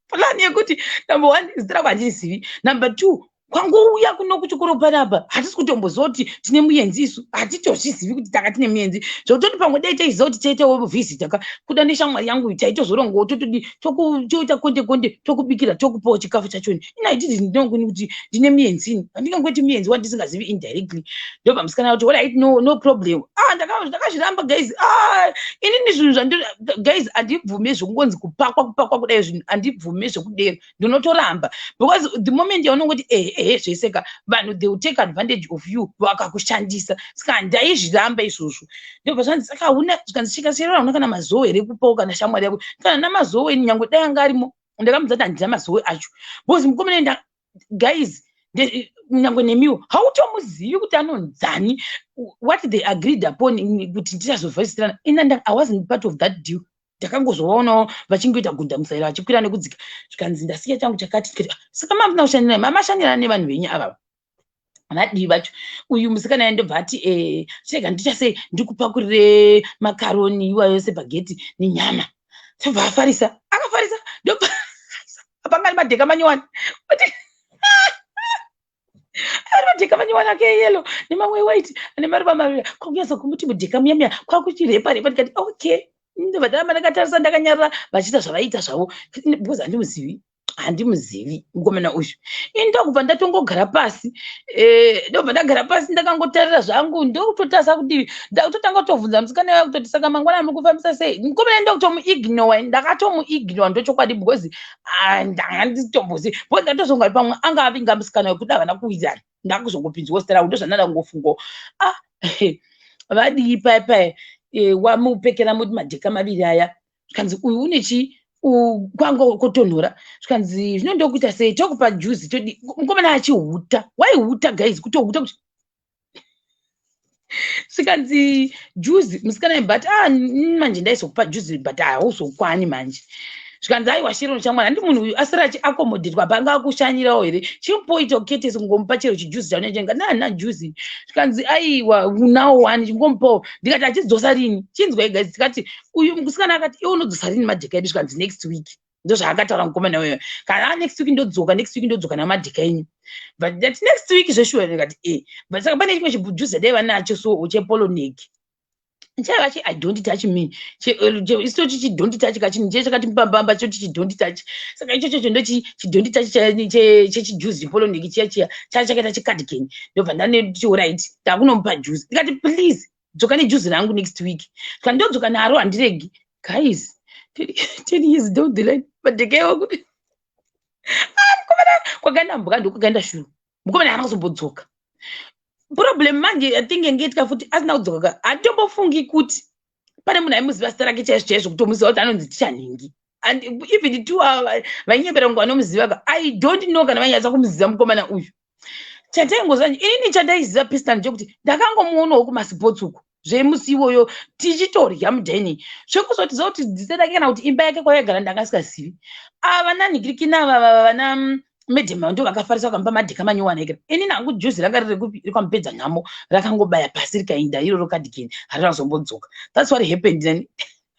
plan yekuti number one, zita rako handirizivi; number two, kwangouya kuno kuchikoro panapa, hatisi kutomboziva kuti tine muenzi isu, hatitozvizivi kuti tanga tine muenzi. Zvekutoti pamwe dai taiziva kuti taitawo visitor ka, kuda neshamwari yangu taitozorongawo, totodi toita konde konde, tokubikira, tokupawo chikafu chachoni. Ina haititi ndinongoni kuti ndine muenzini, handingangoti muenzi wandisingazivi indirectly. Ndobva musikana kuti, "Alright, no, no problem." Ah, ndakazviramba, guys. Ah, inini zvinhu zvandi, guys, handibvume zvekungonzi kupakwa kupakwa kudai zvinhu, handibvume zvekudero, ndinotoramba, because the moment yaunongoti ehe ehe zveseka, vanhu, they will take advantage of you, vakakushandisa. Saka ndaizviramba izvozvo. Ndobva zvanzi, "Saka hauna?" Zvikanzi, "Chikasiyana, hauna kana mazowe here kupawo kana shamwari yako?" Kana namazowe, nyange dai anga arimo, ndakamudza kuti handina mazowe acho, because mukomana enda, guys, nyange nemiwo hautomuzivi kuti anonzani. What they agreed upon kuti ndichazovhesitirana ina, I wasn't part of that deal. Ndakangozovaonawo vachingoita gunda musaira, vachikwira nekudzika. Zvikanzi, "Ndasiya changu chakati." Tikati, "Ah, saka mamuna kushandira, mamashandira nevanhu venyu ava vadii vacho?" Uyu musikana yandobva ati, "Chirega ndichasei ndikupakurire makaroni iwayo, spaghetti nenyama." Tobva afarisa, akafarisa. Ndobva apanga madheka manyowani, kuti ari madheka manyowani ake eyellow nemamwe white ane maruva maruva. Kwakunyatsa kumuti mudheka muya muya, kwakuchirepa repa. Ndikati, "Okay." Ndobva ndaramba ndakatarisa, ndakanyarara, vachiita zvavaiita zvavo, because handimuzivi, handimuzivi mukomana uyu. Ini ndokubva ndatongogara pasi, ndobva ndagara pasi, ndakangotarira zvangu, ndokutotarisa kudivi. Ndakutotanga kutovhunza musikana wayo kutoti, "Saka mangwana muri kufambisa sei?" Mukomana ndokutomuignore, ndakatomuignore, ndochokwadi, because, ah, ndanga ndisitombozivi, because ndatozonga pamwe anga avinga musikana wekuti havana kuwirirana, ndakuzongopinzwa zita rangu, ndozvandada kungofungawo. Ah, vadii pai pai, wamupekera muti madheka maviri aya. Zvikanzi, "Uyu une chii?" Kwanga kutonhora. Zvikanzi, "Zvino ndokuita sei? Tokupa juzi, todi?" Mukomana achihuta, waihuta, guys, kutohuta kuti. Zvikanzi, "Juzi." Musikana, "But, ah, manje ndaizokupa juzi, but hauzokwani manje." Zvikanzi, "Aiwa, Shero chamwana, handi munhu uyu asiri achiaccommodatwa panga akushanyirawo here? Chimboita kuketesa kungomupa chero chijuzi chaunechenga nana juzi." Zvikanzi, "Aiwa, unawo wani, chingomupawo." Ndikati, "Achidzosa rini?" Chinzwai, guys. Tikati uyu musikana akati, "Iwe unodzosa rini madheka edu?" Zvikanzi, "Next week." Ndozvaakataura mukomana uyo. "Kana next week ndodzoka, next week ndodzoka namadheka enyu." But ndati, "Next week zveshuwa?" Ndikati, "E." But saka pane chimwe chijuzi daiva nacho, so chepolo neck, chaiva chi "I don't touch me", isitoti chi "don't touch" kachinhu che chakati mbambamba, choti chi "don't touch". Saka ichocho cho ndochi chi "don't touch" chechijuzi chepolo neck chiya chiya chava chakaita chicardigan. Ndobva ndaneti, "Alright, ndakunomupa juzi." Ndikati, "Please, dzoka nejuzi rangu next week." Saka ndodzoka naro, handiregi, guys. 10 years down the line, madheka iwo kuti, ah, mukomana kwakaenda mbuka, ndokwakaenda shuru. Mukomana haana kuzombodzoka. Problem manje, I think yange futi asina kudzoka ka, handitombofungi kuti pane munhu aimuziva zita rake chaizvo chaizvo, kutomuziva kuti anonzi tichanhingi. And even two vainyepera kunge vanomuziva ka, I don't know kana vainyatsa kumuziva mukomana uyu. Chataingoziva inini, chandaiziva personal, chekuti ndakangomuonawo kumasports uku zvemusi iwoyo tichitorya mudining. Zvekuzoti ziva kuti zita rake kana kuti imba yake kwayaigara, ndanga singazivi. Ava nanhikirikina ava vana madam ndo vakafarisa, vakamupa madheka manyowani ekera. Inini hangu juzi ranga riri kupi? Rikwamupedza nhamo, rakangobaya pasi rikainda iroro cardigan, harina kuzombodzoka. That's what happened. Then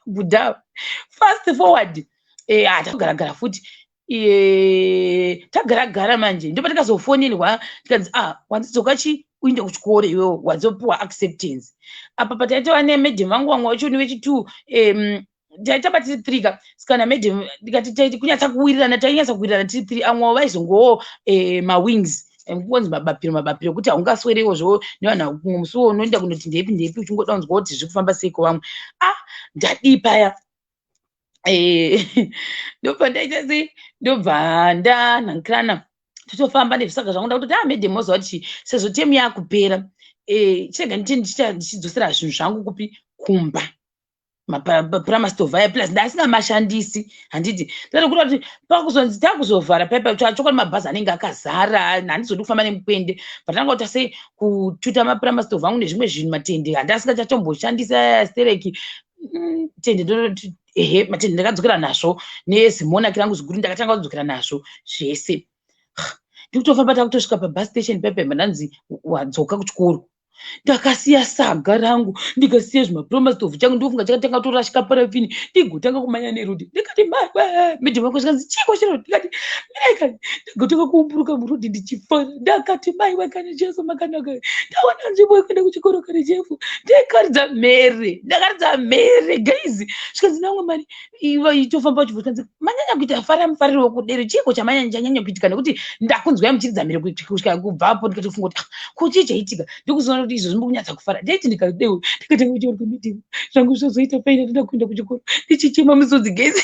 buda fast forward, takugaragara futi, tagaragara manje, ndipo tikazofonirwa, tikanzi, "Ah, wandidzoka chi uinde kuchikoro iwewo, wazopiwa acceptance." Apa pataitova nemadam vangu vamwe vacho vechi two. Taitamba tiri three ka. Saka namadam ndikati taiti kunyatsa kuwirirana, tainyatsa kuwirirana tiri three. Amwewo vaizongowo mawings, kungonzi mabapiro mabapiro, ekuti haungaswerewo zvo nevanhu. Kumwe musi wo unoenda kunoti ndepi ndepi, uchingoda kunzwa kuti zviri kufamba sei kwevamwe. Ah, ndadii paya? Ndobva ndaita sei? Ndobva ndanhangirana, totofamba nezvisaga zvangu. Ndakutoti, ah, madam, moziva kuti sezvo term yakupera, chirega nditi ndichidzosera zvinhu zvangu kupi? Kumba, mapuramastovu aya, plus ndasingamashandisi, handiti? Ndatokuta kuti pakuzonzi takuzovhara paipa, chokwadi mabhazi anenge akazara, handizodi kufamba nemukwende. Patanga kuita sei, kututa mapuramastovu angu nezvimwe zvinhu, matende handasingachatomboshandisa stereki. Tende ndototi ehe, matende ndakadzokera nazvo, nezimonaki rangu ziguru ndakatanga kudzokera nazvo zvese. Ndikutofamba, takutosvika pabus station pepe, ndanzi wadzoka kuchikoro. Ndakasiya saga rangu, ndikasiya zvimapromastovhu changu, ndofunga chakatanga kutorashika parafini. Ndigotanga kumhanya nerodhi, ndikati, "Maiwe madam vako!" Zvikanzi, "Chiko chiro?" Ndikati, "Mireka." Ndagotanga kuumburuka murodhi ndichifara. Ndakati, "Maiwe kani, Jesu makanaka, ndawana nzvimbo yekuenda kuchikoro kani, Jesu." Ndikaridza mhere, ndakaridza mhere, guys. Zvikanzi namwe mari itofamba uchibva, zvikanzi, "Manyanya kuita fara mufariro wekudero, chiko chamanyanya chanyanya kuitika?" Nekuti ndakunzwai muchiridza mhere kusvika kubvapo. Ndikatofunga kuti, ah, ko chii chaitika? Ndikuzoona kuti izvo zvimbokunyatsa kufara. Ndaiti ndikadewo, ndikatanga kuchikoro kwemidhimo zvangu zvozoita faina, ndoda kuenda kuchikoro ndichichema misodzi, guys.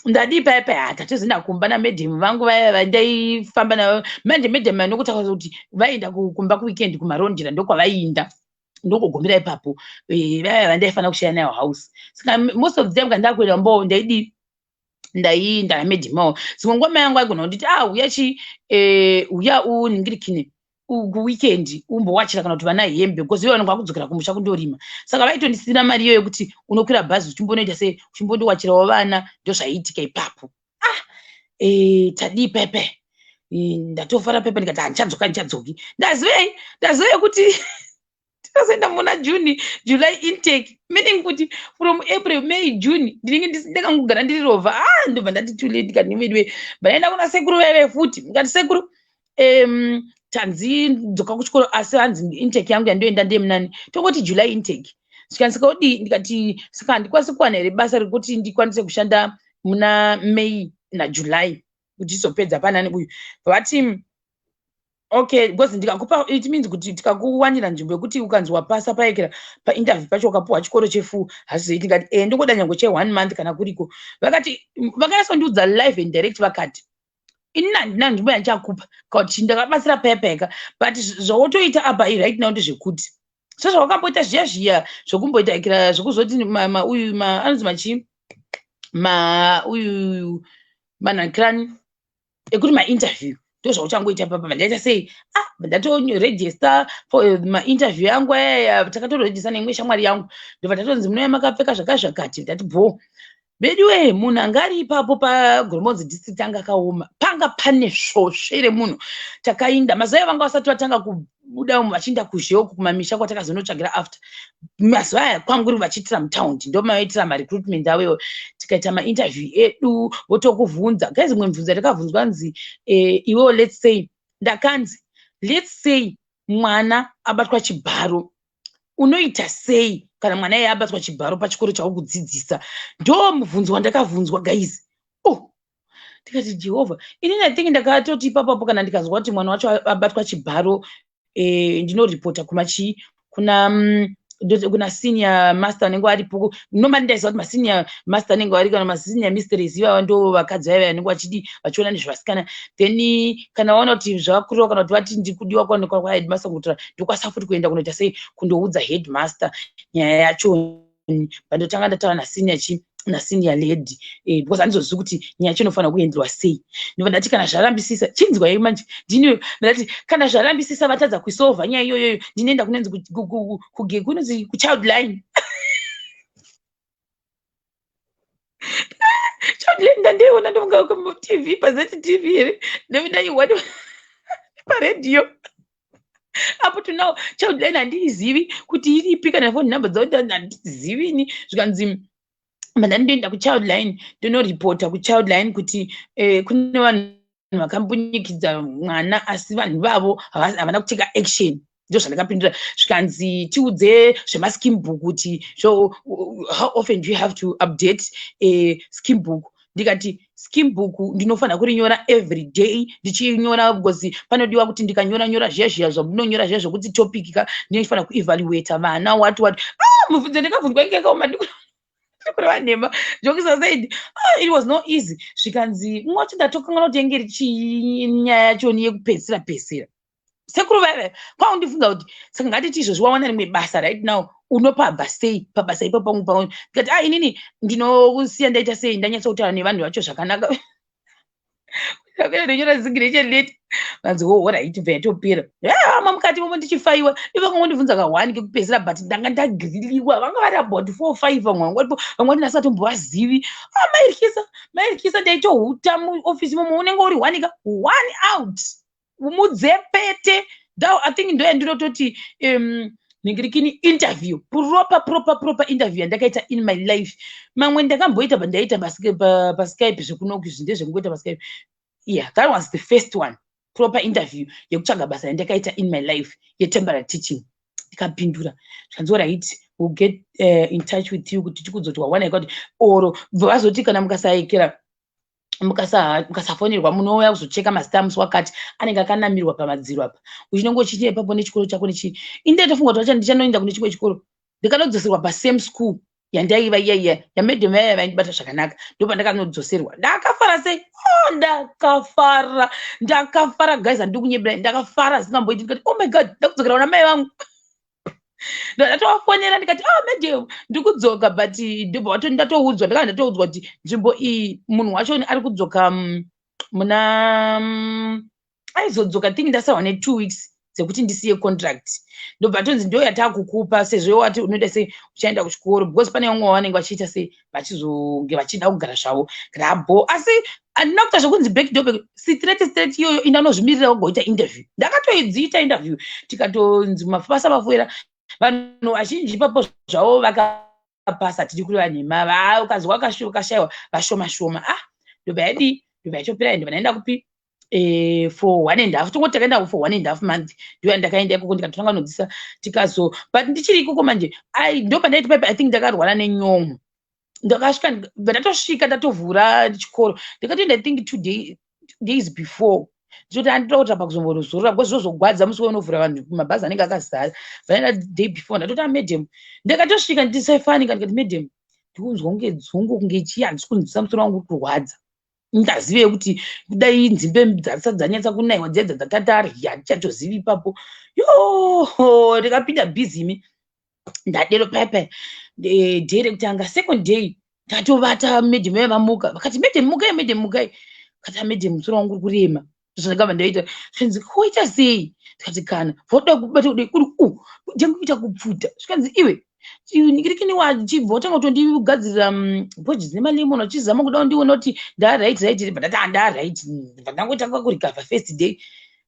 Ndadii paya paya? Tatozoenda kumba namadam vangu vaya vandaifamba navo. Manje madam anokutaura kuti vaenda kumba kuweekend kumarondera, ndokwavaiinda, ndokugumira ipapo. Vaya vandaifanira kushaya nayo house. Saka most of the time kana ndakuenda mbo, ndaidii? Ndaiinda namadam avo. Dzimwe nguva mai yangu aigona kunditi, "Ah, uya chi uya unhingirikine kuweekend, umbowachira kana kuti vana hembe," because ivo vanenge vakudzokera kumusha kundorima. Saka vaitondisira mari iyoyo yekuti unokwira bhazi uchimbonoita sei, uchimbondowachirawo vana. Ndozvaiitika ipapo. Ah, tadii pepe? Ndatofara pepe, ndikati handichadzoka, handichadzoki. Ndazivei? Ndazivei kuti tikazoenda muna June, July intake, meaning kuti from April, May, June ndinenge ndakangogara ndiri rovha. Ah, ndobva ndati too late. Ndikati, "Nimediwe." Bvaenda kuna sekuru vaive futi, ndikati, "Sekuru, tanzi dzoka kuchikoro, asi hanzi intake yangu yandoenda ndemunani, tongoti July intake." Zvikanzi, "Saka udii?" Ndikati, "Saka handikwanisi kuwana here basa rekuti ndikwanise kushanda muna May naJuly kuti izopedza panani uyu?" Vati, "Okay, because ndikakupa, it means kuti tikakuwanira nzvimbo yekuti ukanzi wapasa paekera painterview pacho, ukapuhwa chikoro chefull, hazvizoiti." Ndikati, "E, ndingoda nyange che1 month kana kuriko." Vakati, vakanyatsondiudza live and direct, vakati, "Inini handina nzvimbo yandichakupa kuti ndakabatsira paya payaka, but zvawotoita apa right now ndezvekuti sezvawakamboita zviya zviya zvokumboita kira zvekuzoti uyu anonzi machii, uyu manhakirani ekuti mainterview, ndozvauchangoita papa." Ndaita sei? Ah, ndatoregister for mainterview yangu ayaya. Takatoregister neimwe shamwari yangu. Ndobva tatonzi, "Munouya makapfeka zvakati zvakati." Ndati, "Bho." Veduwe, munhu anga ari ipapo paGoromonzi District anga akaoma, panga pane svosve remunhu. Takainda mazuva ayo vanga vasati vatanga kubuda vachiinda kuzhe uku kumamisha kwatakazonotsvagira after. Mazuva aya kwanguri vachiitira mutaundi, ndo mavaitira marecruitment avo iwo. Tikaita mainterview edu, votokuvhunza, guys. Imwe mibvunzo yatakabvunzwa nzi, iwewo, let's say, ndakanzi, "Let's say mwana abatwa chibharo, unoita sei kana mwana iye abatwa chibharo pachikoro chauri kudzidzisa?" Ndo mubvunzo wandakabvunzwa, guys. Oh, ndikati, "Jehovha." Inini I think ndakatoti ipapapo, kana ndikazwa kuti mwana wacho abatwa chibharo, ndinoripota kumachii, kuna senior master anenge aripo. Normally ndaiziva kuti masenior master anenge vari kana masenior mistress, ivava ndo vakadzi vaiva vanenge vachidi vachiona nezvevasikana. Then kana vaona kuti zvakureva kana kuti vati ndikudiwa kwaheadmaster kutora, ndokwanisa futi kuenda kunoita sei, kundoudza headmaster nyaya yacho. Pandotanga ndataura nasenior chi, nasenior lady, because handizozivi kuti nyaya yacho inofanira kuenderwa sei. Ndobva ndati, kana zvarambisisa, chinzwai manje, ndini ndati, kana zvarambisisa, vatadza kusolva nyaya iyoyoyo, ndinoenda kunonzi kunonzi kuchild line. Child line ndandeiona ndofunga kuTV, paZTV here, ndaiwa paredhiyo. Apo to now child line handiizivi kuti iripi, kana phone number dzao handizivi ini. Zvikanzi mandandoenda kuchild line, ndonoripota kuchild line kuti kune vanhu vakambunyikidza mwana, asi vanhu ivavo havana kuteka action. Ndo zvandakapindura. Zvikanzi, "Tiudze zvemascheme book, kuti so how often do you have to update a scheme book?" Ndikati, "Scheme book ndinofanira kurinyora every day, ndichinyora because panodiwa kuti ndikanyora nyora zviya zviya zvamunonyora zviya zvokuti topic ka, ndinofanira kuevaluata vana, what what." Ah, mubvunzo ndakabvunzwa inge kaoma, kureva nhema. Jokisa said, "Ah, it was not easy." Zvikanzi mwacho, ndatokanganwa kuti yange richii nyaya yachoni yekupedzisira pedzisira. Sekuru vaiva kwaundifunga kuti, "Saka ngatiti izvozvi wawana rimwe basa right now, unopabva sei pabasa ipapo?" Pangu ndikati, "A, inini ndinosiya ndaita sei, ndanyatsa nevanhu vacho zvakanaka, ndonyora resignation letter." Vanzi, "Oh, alright." Bva yatopera ama mukati momo ndichifaiwa. Ivo kangondibvunza ka1 kekupedzisira, but ndanga ndagriliwa. Vanga vari about four, five, vamwe vanga varipo, vamwe ndinasatombovanzivi. Ah, mairyisa, mairyisa, ndaitohuta muofisi momo. Unenge uri one ka, one out mudzepete. I think ndo yandinototi ningirikini interview, proper, proper, proper interview yandakaita in my life. Mamwe ndakamboita, pandaita paSkype zvekunoku izvi, ndezvekungoita paSkype. Yeah, that was the first one, proper interview yekutsvaga basa yandakaita in my life, yetemporary teaching. Ndikapindura, zvanzi, "Right, we'll get in touch with you kuti tikudzoti wawana kuti oro." Bva vazoti, "Kana mukasaekera, mukasafonerwa, munouya kuzocheka mazita musi wakati, anenge akanamirwa pamadziro apa." Uchinenge uchiita ipapo nechikoro chako nechii. Ini ndaitofunga kuti ndichanoenda kune chimwe chikoro. Ndikanodzoserwa pasame school yandaiva iya iya yamadam vaya vaindibata zvakanaka. Ndo pandakanodzoserwa. Ndakafara sei! Oh, ndakafara, ndakafara guys, handiri kunyebera, ndakafara zingamboiti. Ndikati, "Oh my God, ndakudzokera kuna mai vangu." Ndatovafonera ndikati, "Ah, madam, ndiri kudzoka," but ndobva ndatoudzwa, ndakanga ndatoudzwa kuti nzvimbo iyi munhu wacho ari kudzoka muna aizodzoka, think ndasarwa ne2 weeks dzekuti ndisiye contract. Ndobva tonzi, "Ndo yatakukupa sezvo wati unoita sei, uchaenda kuchikoro," because pane vamwe vanenge vachiita sei, vachizonge vachida kugara zvavo grabho. Asi handina kuita zvokunzi back door, back straight, straight iyoyo. Indanozvimirira kugoita interview, ndakatoidziita interview, tikatonzi mabasa vafuera. Vanhu vazhinji ipapo zvavo vakapasa, tiri kureva nhema, ukazwa ukashayiwa vashoma shoma. Ah, ndobva yadii, ndobva yatopera. Ndobva ndaenda kupi for one and half, tongoti takaenda for one and half month. Ndo ndakaenda ikoko, ndikatotanga nodzisa tikazo, but ndichiri ikoko manje, ndo pandaiti paipa, I think ndakarwara nenyongo. Ndakasvika, ndatosvika, ndatovhura chikoro, ndakatoenda, I think 2 days before. Ndinoti handida kuti apa kuzombonozorora because zvozogwadza musi weunovhura, vanhu mabhazi anenge akazara. Vaenda day before, ndatoti, "Amadam." Ndakatosvika ndisafanika, ndikati, "Madam, ndikunzwa kunge dzungu, kunge chii, handisi kunzwisa, musoro wangu uri kurwadza." Ndazive kuti kudai nzimbe dzasati dzanyatsa kunaiwa dzedza dzatatarya, handichatozivi ipapo. Yo, ndikapinda bhizi imi, ndadero paipai day rekutanga. Second day ndatovata, madam vaya vamuka, vakati, "Madam, mukai, madam, mukai." Kati, "Amadam, musoro wangu uri kurema." Zvandakabva ndaita, zvikanzi, "Koita sei?" Ndikati, "Kana voda kubata kudai kuri u ndanguita kupfuta." Zvikanzi, "Iwe ningirikini, wachibva watanga kutondigadzirira bhodhi dzine malemon, achizama kuda kundiona kuti ndaright right." Bva ndati, "Handaright." Bva ndangotanga kurecover first day.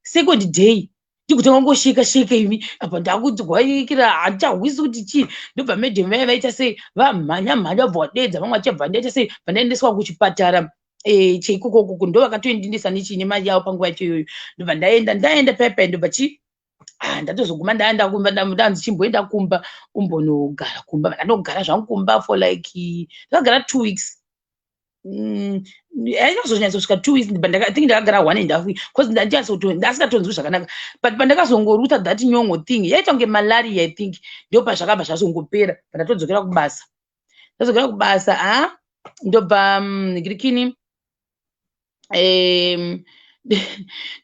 Second day ndigotanga kungosheka sheka imi, apa ndakudzwaikira, handichahwisi kuti chii. Ndobva madam vaya vaita sei, vamhanya mhanya, bva vadedza vamwe, vachibva ndaita sei, bva ndaendeswa kuchipatara cheikokokoko. Ndo vakatoindindisa nechii nemari yavo panguva yacho iyoyo. Ndobva ndaenda, ndaenda paipai, ndobva chi, ah, ndatozoguma ndaenda kumba. Ndanzi, "Chimboenda kumba, umbonogara kumba." Ndanogara zvangu kumba for like, ndakagara 2 weeks. Ainazonyatsosvika 2 weeks, but I think ndakagara one and half week because ndasikatonzwi zvakanaka. But pandakazongoruta that nyongo thing, yaita kunge malaria, I think, ndo pazvakabva zvazongopera. Pandatodzokera kubasa, ndadzokera kubasa, a ndobva ngirikini,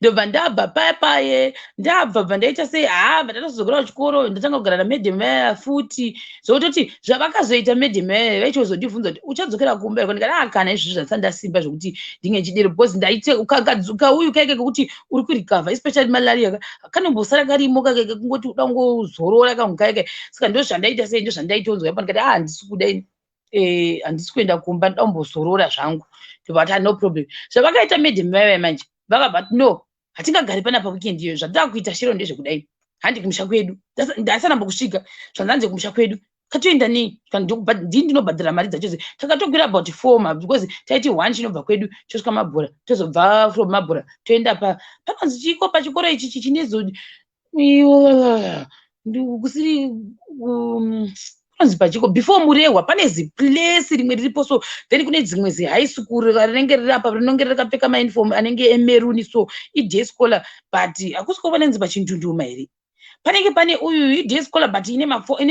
ndobva ndabva paya paye, ndabva bva ndaita sei, ha, bva ndatozodzokera kuchikoro. Ndatanga kugara namadam vaya futi. Zvokutoti zvavakazoita madam vaya, vaichozondibvunza kuti, "Uchadzokera kumba here?" Ndikati, "Ah, kana izvozvo zvandisati ndasimba zvokuti ndinge nchidero," because ndaite kauyu kaike kekuti uri kurecover, especially malaria, kanombosara karimo kakeke, kungoti uda kungozorora kangu kaikai. Saka ndo zvandaita sei, ndo zvandaitonzwa ipo. Ndikati, "Ah, handisi kuda, handisi kuenda kumba, ndoda kumbozorora zvangu." Ndobva, "No problem." Zvavakaita madam vaya manje, vakabva, "No, hatingagari panapa weekend iyoyo. Zvatava kuita shero ndezvekudai, handi kumusha kwedu." Ndasanamba kusvika, zvanzanze kumusha kwedu, katoenda nei, ndii ndinobhadhara mari dzacho. Takatokwira about four ma, because taiti one chinobva kwedu chosvika Mabhora, tozobva from Mabhora toenda pa panonzi chiko pachikoro ichi chinezo. Kusiri panonzi pachiko before Murehwa, pane ziplace rimwe riripo. So then kune dzimwe zihigh school rinenge riri apa, rinenge rakapfeka mauniform anenge emaroon. So iday scholar, but hakusi panonzi paChindunduma here? Panenge pane uyu iday scholar, but ine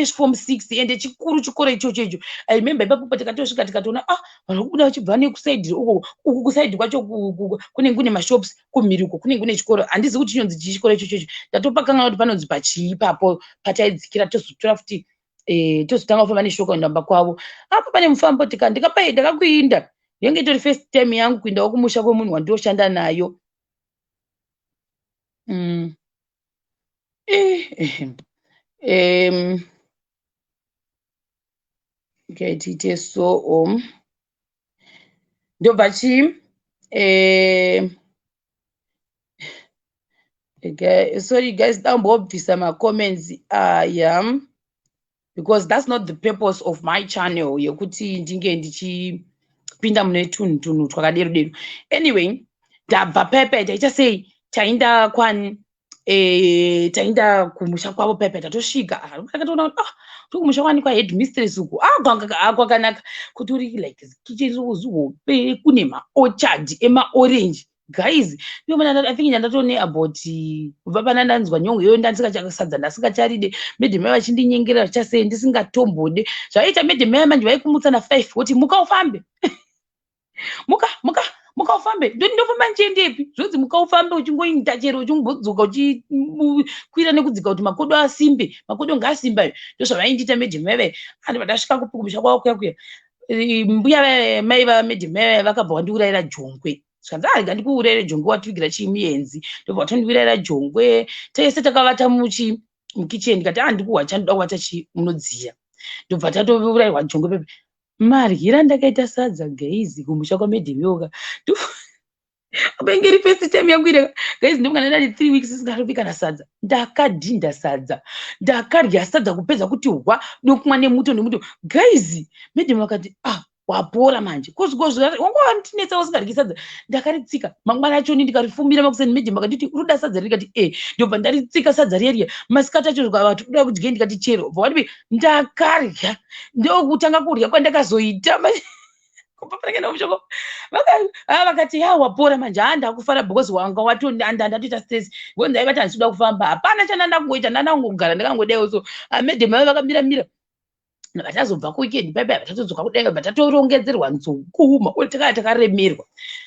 form 6, ende chikuru chikoro ichocho icho. I remember ipapo patikatosvika, tikatoona, ah, vanhu kubuda vachibva nekuside uko. Uku kuside kwacho kunenge kune mashops, kumhiri uko kunenge kune chikoro. Handizi kuti chinonzi chii chikoro ichocho icho, ndatopakanga kuti panonzi pachii ipapo pataidzikira. Tozotora futi, tozotanga kufamba neshoka kuenda kumba kwavo. Apo pane mufambo, ndakakuinda, yange itori first time yangu kuendawo kumusha kwemunhu wandinoshanda nayo. Okay, tiite so ndobva chii, okay, sorry guys, dambobvisa macomments aya because that's not the purpose of my channel, yekuti ndinge ndichipinda mune tunhu tunhu twakadero dero. Anyway, ndabva pepe, taita sei, taenda kwani, taenda kumusha kwavo pepe. Tatosvika, akatoona kuti, ah, tokumusha kwani, kwahead mistress uku. Ah, kwakanaka kutori like kitchen zihope, kune maorchard emaorange, guys. I think ndandatone about kubva pana ndanzwa nyongo iyoyo, ndasingasadza, ndasingacharide. Madam mai vachindinyengera zvichasei, ndisingatombode. Zvaiita madam mai manje vaikumutsa na5, kuti, "Muka ufambe, muka, muka, muka ufambe." Ndoti, "Ndofamba ndichiendepi?" Zvonzi, "Muka ufambe, uchingoita chero uchimbodzoka, uchikwira nekudzika kuti makodo asimbe, makodo ngaasimba." Ndozvavaindiita madam mai. Andi vandasvika kupi, kumusha kwavo kuya kuya, mbuya mai vamadam mai vakabva vandiurayira jongwe. Zvikanzi, "Ah, rega ndikuurayire jongwe, wativigira chimuenzi." Ndobva vatondiurayira jongwe. Tese takavata muchi mukicheni. Ndikati, "Ah, ndikuhwa chandoda kuvata chi munodziya." Ndobva tatourayirwa jongwe pepe. Maryira ndakaita sadza, guys, kumusha kwamadam yoga, apa inge iri first time yangu ine, guys. Ndimukana ndati 3 weeks isingarovi kana sadza. Ndakadhinda sadza, ndakarya sadza kupedza kuti hwa, nokumwa nemuto nemuto. Guys, madam vakati, "Ah, wapora manje, wanga wandinetsa usingaryi sadza." Ndakaritsika mangwana achoni, ndikarifumbira makuseni. Madam vakanditi, "Unoda sadza?" Ndikati, "E." Ndobva ndaritsika sadza riya. Masikati acho vati, "Uda kudyei?" Ndikati, "Chero." Bva wati, ndakarya. Ndokutanga kurya kwandakazoita kubva panenge mushoko. Vakati, "Ya, wapora manje." Ha, ndakufara because wanga ndatoita stress because ndaivati handisi kuda kufamba. Hapana chandanda kungoita, ndandangogara ndakangodaiwo. So madam vava vakamira mira, vatazobva kuweekend paipai, vatotodzoka kudai, bva tatorongedzerwa nzungu, maori takaya takaremerwa.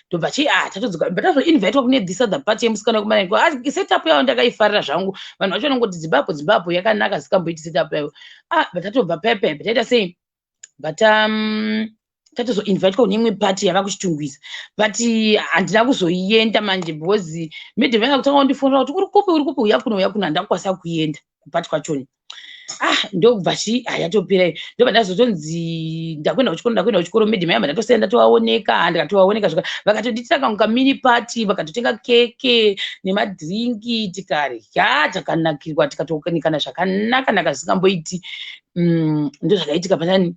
Ndobva chi, ah, tatodzoka, bva tazoinvitwa kune this other party yemusikana wekumanai. Setup yavo ndakaifarira zvangu. Vanhu vacho vanongoti Zimbabwe, Zimbabwe yakanaka, zikamboiti setup yavo. Ah, bva tatobva paipai, bva taita sei, but tatozoinvitwa kune imwe party yava kuChitungwiza, but handina kuzoienda manje because madam vanga kutanga kundifonera kuti, "Uri kupi? Uri kupi? Uya kuno, uya kuno." Handina kukwanisa kuenda kupati kwachoni. Ah, ndobva chi, ah, yatopera. Ndobva ndazotonzi ndakuenda kuchikoro, ndakuenda kuchikoro. Madam yamba ndatosenda, ndatovaoneka, ndikatovaoneka zvaka vakatonditira kangu kamini party, vakatotenga keke nemadrinks, tikarya, takanakirwa, tikatoonekana zvakanaka naka zvisingamboiti. Ndozvakaitika panani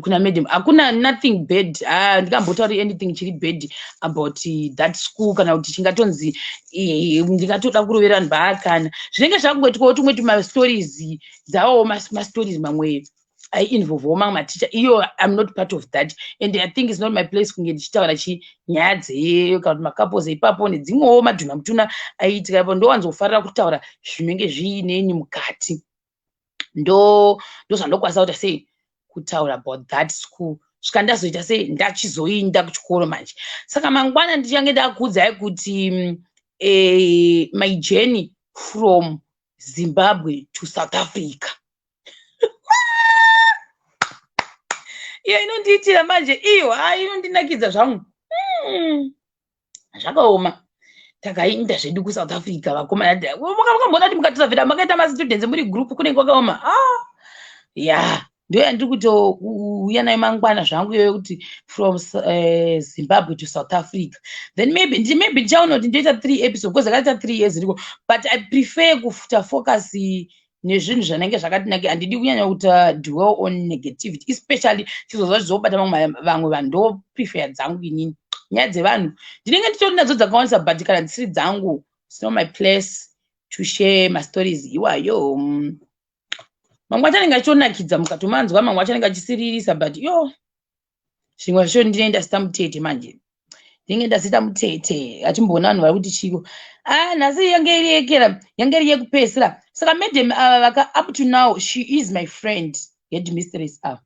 kuna madam. Hakuna nothing bad. Ah, ndingambotauri anything chiri bad about that school, kana kuti chingatonzi ndingatoda kurovera vanhu vaakana. Zvinenge zvakungoitwawo tumwe tumastories dzavawo, mastories mamwe aiinvolvewo mamwe maticha. Iyo I'm not part of that, and I think it's not my place kunge ndichitaura chinyaya dze kana kuti macouples ipapo nedzimwewo madhuna mutuna aiitika ipapo. Ndowanzofarira kutaura zvinenge zviineni mukati. Ndo ndozvandokwanisa kuita sei kutaura about that school. Svika ndazoita sei, ndachizoinda kuchikoro manje. Saka mangwana ndichange ndakuudzai kuti my journey from Zimbabwe to South Africa. Iyo inondiitira manje, iyo ha, inondinakidza zvangu. Zvakaoma. Takainda zvedu kuSouth Africa, vakomana. Vakamboona kuti mukatravhera makaita mastudents muri group, kunenge kwakaoma. Ah, ya, ndo yandiri kutouya nayo mangwana zvangu iyoyo, kuti from Zimbabwe to South Africa. Then maybe ndichaona kuti ndoita three episode because akaita 3 years ndiko, but I prefer kufuta focus nezvinhu zvanenge zvakati nake. Handidi kunyanya kuita dwell on negativity, especially chizozva zvizobata vamwe vanhu. Ndo prefer dzangu inini. Nyaya dzevanhu ndinenge nditori nadzo dzakawandisa, but kana dzisiri dzangu, it's not my place. to share mastories iwayo. Mamwe acho anenge achitonakidza mukatomanzwa, mamwe acho anenge achisiririsa, but yo, zvimwe zvacho ndinenge ndasita mutete manje, ndinenge ndasita mutete achimboona vanhu vari kuti chiko. Ah, nhasi yange iri yekera, yange iri yekupedzisira. Saka madam ava vaka, up to now she is my friend, head mistress ava,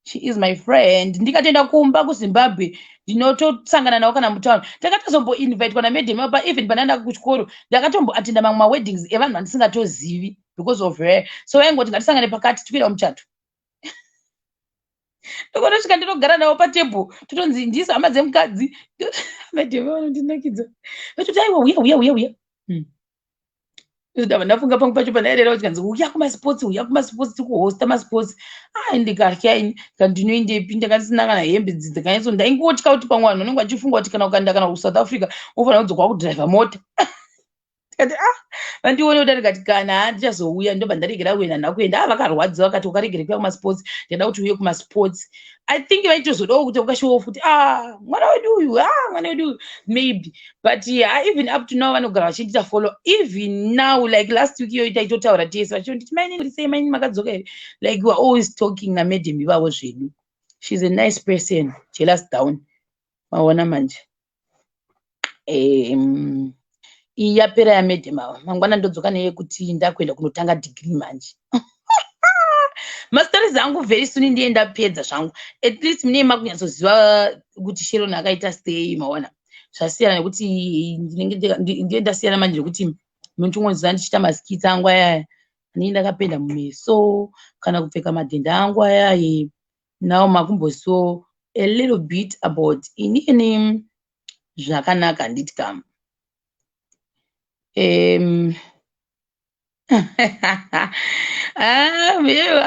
she is my friend. Ndikatoenda kumba kuZimbabwe ndinotosangana navo kana mutauni. Takatozomboinvitwa namadam ava, even pandaenda kuchikoro ndakatomboatenda mamwe maweddings evanhu vandisingatozivi because of her. So vaingoti ngatisangane pakati tikuenda kumuchato. Ndokonosvika ndinogara navo patebho, totonzi ndisu hama dzemukadzi. Madam vanondinakidza, vatoti aiwa, uya, uya, uya, uya. Ndabva ndafunga pamwe pacho pandairera kuti uya kumasports, uya kumasports, tikuhosta masports. Ai, ndikatya ini, kana ndinoendepi? Ndakasina kana hembe dzakanyatso. Ndaingotya kuti pamwe vanhu vanenge vachifunga kuti kana ukaenda kana kuSouth Africa unofanira kudzoka kudhiraivha mota. Ndikati, ah, vandione kuda. Ndikati kana handichazouya. Ndobva ndaregera kuenda ndakuenda. Ah, vakarwadziwa, vakati ukaregere kuya kumasports, ndada kuti uye kumasports. I think vaitozodawo kuti ukashowo futi, ah, mwana wedu uyu, ah, mwana wedu uyu, maybe. But yeah, even up to now vanogara vachindiita follow. Even now, like last week iyoyo taitotaura tese, vachinditi maini sei, maini makadzoka here? Like, we are always talking namadam ivavo zvedu. She's a nice person. Jealous down, maona manje. Iyi yapera yamadam ava. Mangwana ndodzoka neyekuti ndakuenda kunotanga degree manje. Mastories angu very soon ndiye ndapedza zvangu. At least mune makunyatsoziva kuti Sharon akaita sei, maona. Zvasiyana nekuti ndinenge ndiye ndasiyana manje nekuti munhu ndichiita maskits angu ayaya anenge ndakapenda mumeso kana kupfeka madhenda angu ayaye. Now makumbosiwo a little bit about inini zvakanaka, handiti kam?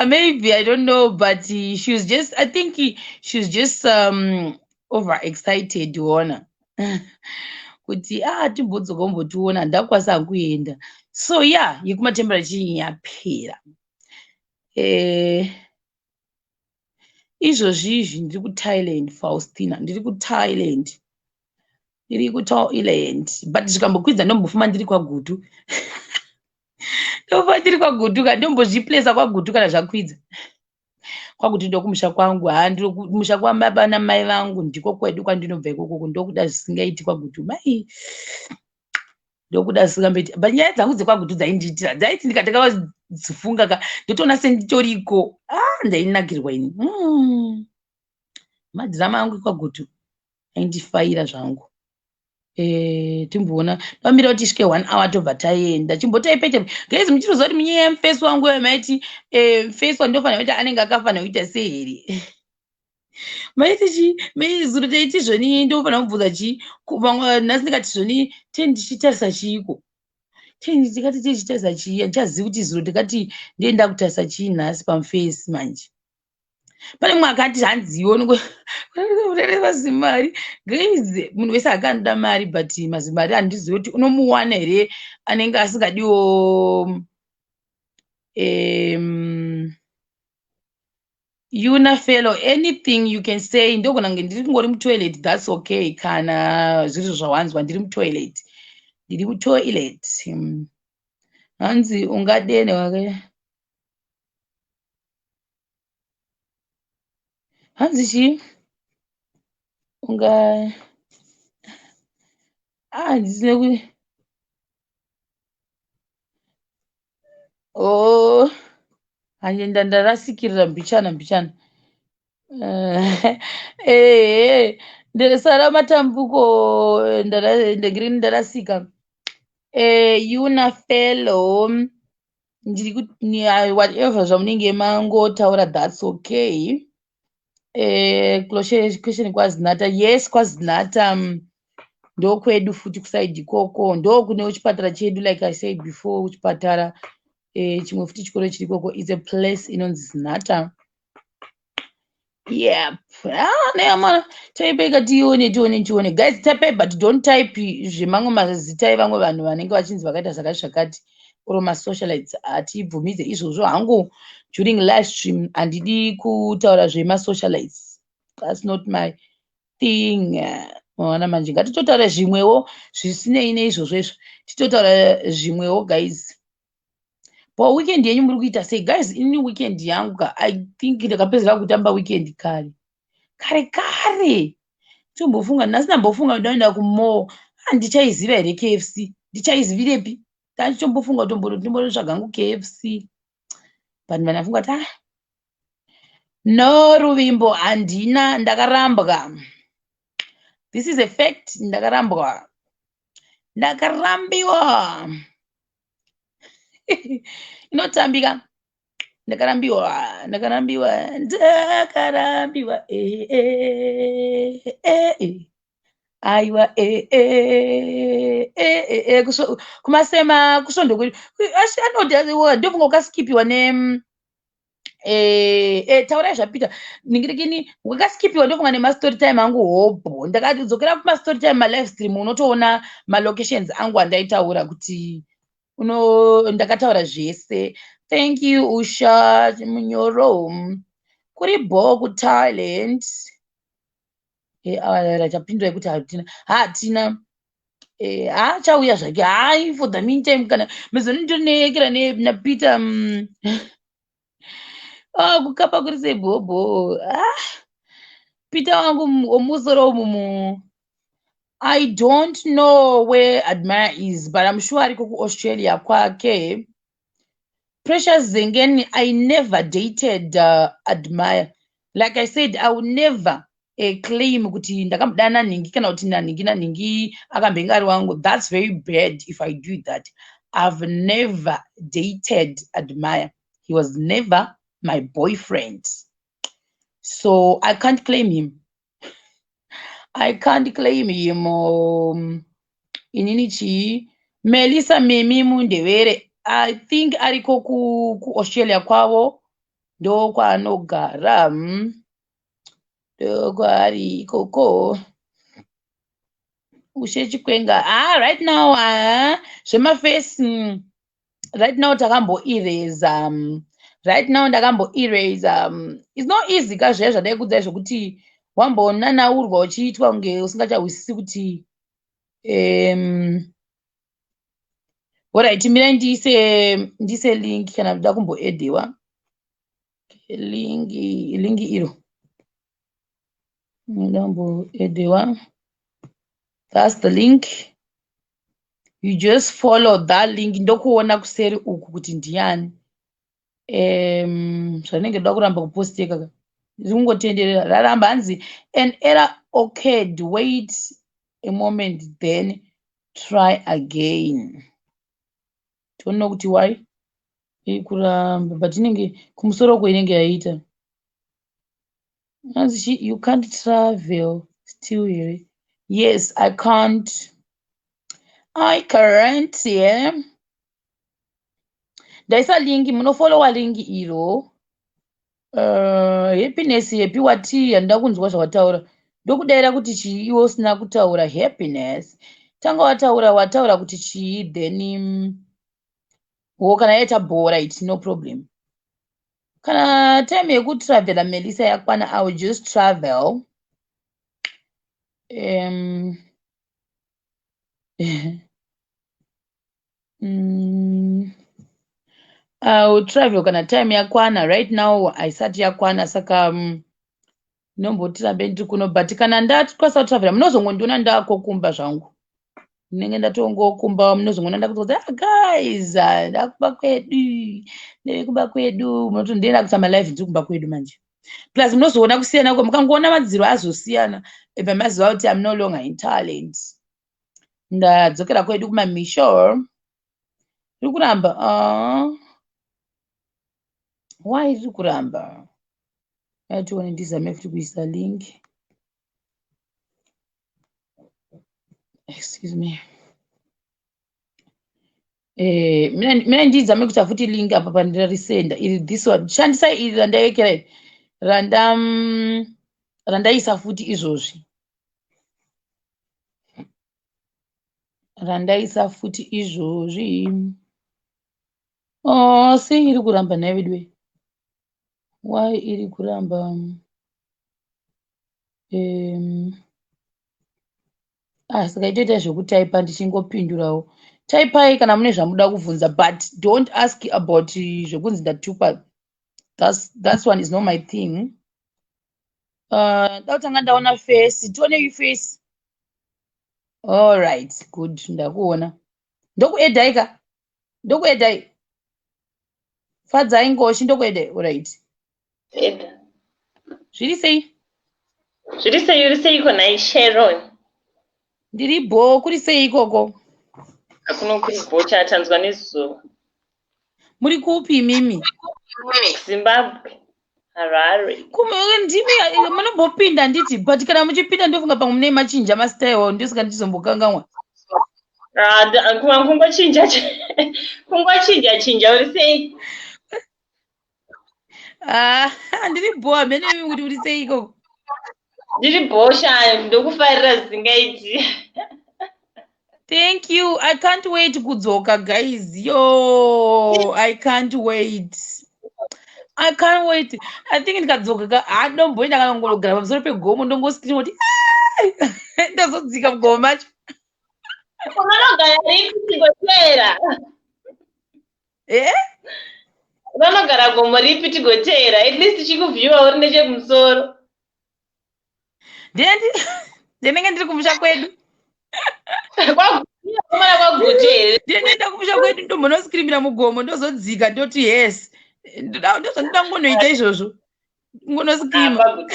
Maybe, I don't know, but she was just, I think she was just overexcited, ona kuti ah, timbodzoka umbotiona, ndakwanisa kuenda. So yeah, yekumatemperature yapera. Izvozvi izvi ndiri kuThailand, Faustina, ndiri kuThailand, ndiri kuThailand, but zvikambokwidza ndombofuma ndiri kwaGutu, ndofuma ndiri kwaGutu ka, ndombozviplesa kwaGutu kana zvakwidza. KwaGutu ndokumusha kwangu, ha, ndikumusha kwababa namai vangu, ndiko kwedu kwandinobva ikokoko. Ndokuda zvisingaiti kwaGutu, mai, ndokuda zvisingamboiti. But nyaya dzangu dzekwaGutu dzaindiitira, dzaiti ndikatanga dzifunga ka, ndotoona senditoriko. Ah, ndainakirwa ini. Madhirama angu ekwaGutu aindifaira zvangu. Timboona, ndamira kuti isvike one hour tobva taenda. Chimbotaipete guys, muchinoziva kuti munyaya yemufesi wangu maiti mufesi wandinofanira kuita anenge akafanira kuita sei here? Maiti chi zuro taiti zvoni ndofanira kubvunza chi vamwe nhasi, ndikati zvoni tendichitarisa chiiko, tikati tichitarisa chii? Handichazivi kuti zuro ndikati ndienda kutarisa chii nhasi pamufesi manje. Pane mumwe akati hanziwo mazimari. Guys, munhu wese akanoda mari, but mazimari handizivi kuti unomuwana here anenge asingadiwo. Yuna fellow, anything you can say. Ndogona kunge ndiri kungori mutoilet, that's okay. Kana zviri zvawanzwa, ndiri mutoilet, ndiri mutoilet. Hanzi ungadene wake, hanzi chii, unga, ah, ndisine ku, oh, hanje ndarasikirira mbichana mbichana. Ehe, ndesara matambuko, ndengiri ndarasika. Yuna fellow, ndiri whatever zvamunenge mangotaura, that's okay. Question kwaZinata, yes, kwaZinata ndokwedu futi kusaidi ikoko, ndokune chipatara chedu. Like I said before, chipatara, chimwe futi chikoro chiri ikoko is a place inonzi Zinata. Yep. Ah, neamana taipeka, tione, tione, tione. Guys, type but don't type zvemamwe mazita evamwe vanhu vanenge vachinzi vakaita zvakati zvakati or masocialites. Hatibvumidze izvozvo hangu during live stream. Handidi kutaura zvemasocialites, that's not my thing. Maona manje, ngatitotaura zvimwewo zvisinei neizvozvo izvo, titotaura zvimwewo, guys. Pa weekend yenyu muri kuita sei, guys? Ini weekend yangu ka, I think ndakapedzera kutamba weekend kare kare kare. Tombofunga nhasi, ndambofunga ndaenda kumall. Handichaiziva here KFC? Ndichaizivirepi? Ndachitombofunga kutombotsvaga hangu KFC, but vandafunga kuti, ah no, Ruvimbo handina, ndakarambwa. This is a fact, ndakarambwa, ndakarambiwa. Inotambika, ndakarambiwa, ndakarambiwa, ndakarambiwa. Eh, eh, eh, eh. Aiwa, kumasema kusvondo kwedu anoti ndofunga ukaskipiwa ne taurai zvaPeter ningirikini, wakaskipiwa ndofunga nemastory time angu hobho. Ndakadzokera kumastory time, malive stream, unotoona malocations angu andaitaura kuti uno ndakataura zvese. Thank you, Usha Munyoro. Kuri bo kuThailand. Chapindura kuti hatina, hatina, haachauya zvake. Hai, for the meantime, kana mezonditonekera naPeter. Oh, kukapa kuri sei bhobho? Ah, Peter wangu womusoro umumu. I don't know where Admire is, but I'm sure ariko kuAustralia kwake. Precious Zengeni, I never dated Admire. Like I said, I will never claim kuti ndakamudana nhingi kana kuti nanhingi nanhingi akambenge ari wangu. That's very bad if I do that. I've never dated Admire. He was never my boyfriend, so I can't claim him. I can't claim him. Inini chii, Melissa Mimi Mundevere, I think ariko kuAustralia kwavo, ndokwaanogara, ndokwaari ikoko. Ushe Chikwenga, ah, right now, ah, zvemafesi, right now takamboerasa. Right now ndakamboerasa. It's not easy ka, zviya zvadai kudzai zvokuti wambonanaurwa uchiitwa kunge usingachahwisisi kuti alright, mirai ndiise link kana ndoda kumboedhewa link, link iro ndoda kumboedhewa. That's the link, you just follow that link, ndokuona kuseri uku kuti ndiani. Zvanenge ndoda kuramba kuposteka ka, ndiri kungotenderera, raramba. Hanzi an error occurred, wait a moment, then try again. Toona kuti why iri kuramba, but inenge kumusoro uko inenge yaita. Hanzi you can't travel still here? Yes, I can't, I can't. Yeah, ndaisa link, munofollowa link iro. Happiness, Happy, wati handida kunzwa zvawataura, ndokudayira kuti chii iwe usina kutaura? Happiness, tanga wataura, wataura kuti chii, then wo kana yaita bhora, it no problem. Kana time yekutravela Melissa yakwana, I will just travel. I will travel kana time yakwana. Right now haisati yakwana, saka nomboti rambe ndiri kuno, but kana ndakwanisa kutravela, munozongondiona ndakokumba zvangu, ndinenge ndatongokumba. Munozongoona ndakuti, ah, guys, ndakumba kwedu, ndeve kumba kwedu. Munotondienda kuita malive ndiri kumba kwedu manje. Plus munozoona kusiyana ko, mukangoona madziro azosiyana, ebva maziva kuti am no longer in Thailand, ndadzokera kwedu kumamisho. Riri kuramba. Why riri kuramba? Atione, ndizame futi kuisa link. Excuse me. Mina ndizame kuita futi link apa pandirarisenda iri, this one. Shandisai iri randaekera iri, randa randaisa futi izvozvi, randaisa futi izvozvi. Oh, sei iri kuramba nhai veduwe? Why iri kuramba? Ah, saka itoita zvekutaipa ndichingopindurawo. Taipai kana mune zvamuda kubvunza, but don't ask about zvekunzi ndatukwa. That one is not my thing. Ndakutanga ndaona face. Tionei face. All right, good. Ndakuona. Ndokuedai ka? Ndokuedai. Fadzai Ngoshi, ndokuedai. All right. Eda. Zviri sei? Zviri sei, uri seiko nhai Sharon? Ndiri bho, kuri sei ikoko? Hakuno kuri bho, chatanzwa nezuva. Muri kupi imimi? Zimbabwe, Harare. Ndimi munombopinda nditi, but kana muchipinda ndofunga pamwe mune machinja mastyle, ndosaka ndichizombokanganwa. Ah, kungochinja kungochinja chinja, uri sei? Ah, ndiri bho, hamene imi kuti uri sei ikoko. Ndiri bho sha, ndokufarira zvisingaiti. Thank you. I can't wait kudzoka, guys. Yo, I can't wait. I can't wait. I think ndikadzoka ka, handomboenda kana kungogara pamusoro pegomo, ndongoscream kuti ndazodzika mugomo macho. Vanogara ripi tigotera? Eh? Vanogara gomo ripi tigotera? At least tichikuviewa uri nechekumusoro. Ndinenge ndiri kumusha kwedu. Kwakomana kwaGutu here? Ndinoenda kumusha kwedu, ndombonoscreamira mugomo, ndozodzika, ndoti yes. Ndozvandinoda kungonoita izvozvo. Ngonoscreama.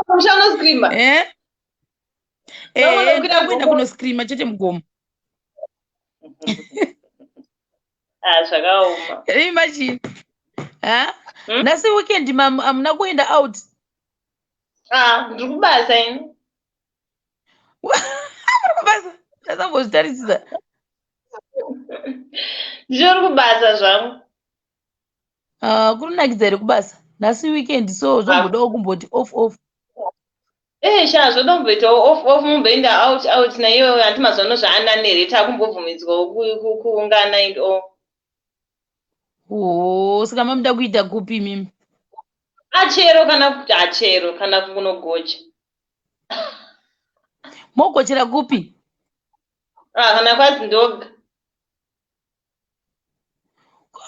Kumusha unoscreama? Eh? Eh, kuenda kunoscreama chete mugomo. Ah, zvakaoma. Can you imagine? Ha? Nhasi weekend hamuna kuenda out? Ah, ndiri kubasa ini. Muri kubasa? Ndasambozvitarisisa. Ndichori kubasa zvangu. Ah, kunonakidza here kubasa? Nhasi weekend, so zvombodawo kumboti off off. Eh, sha, zvodomboitawo off off, mumboenda out out naiyo. Hanti mazuva ano zvaanani, takumbobvumidzwawo kuungana and all. Oh, saka mamuda kuita kupi imimi? Achero kana achero kana kunogocha. Mogochera kupi? Ah, kana kwaZindoga.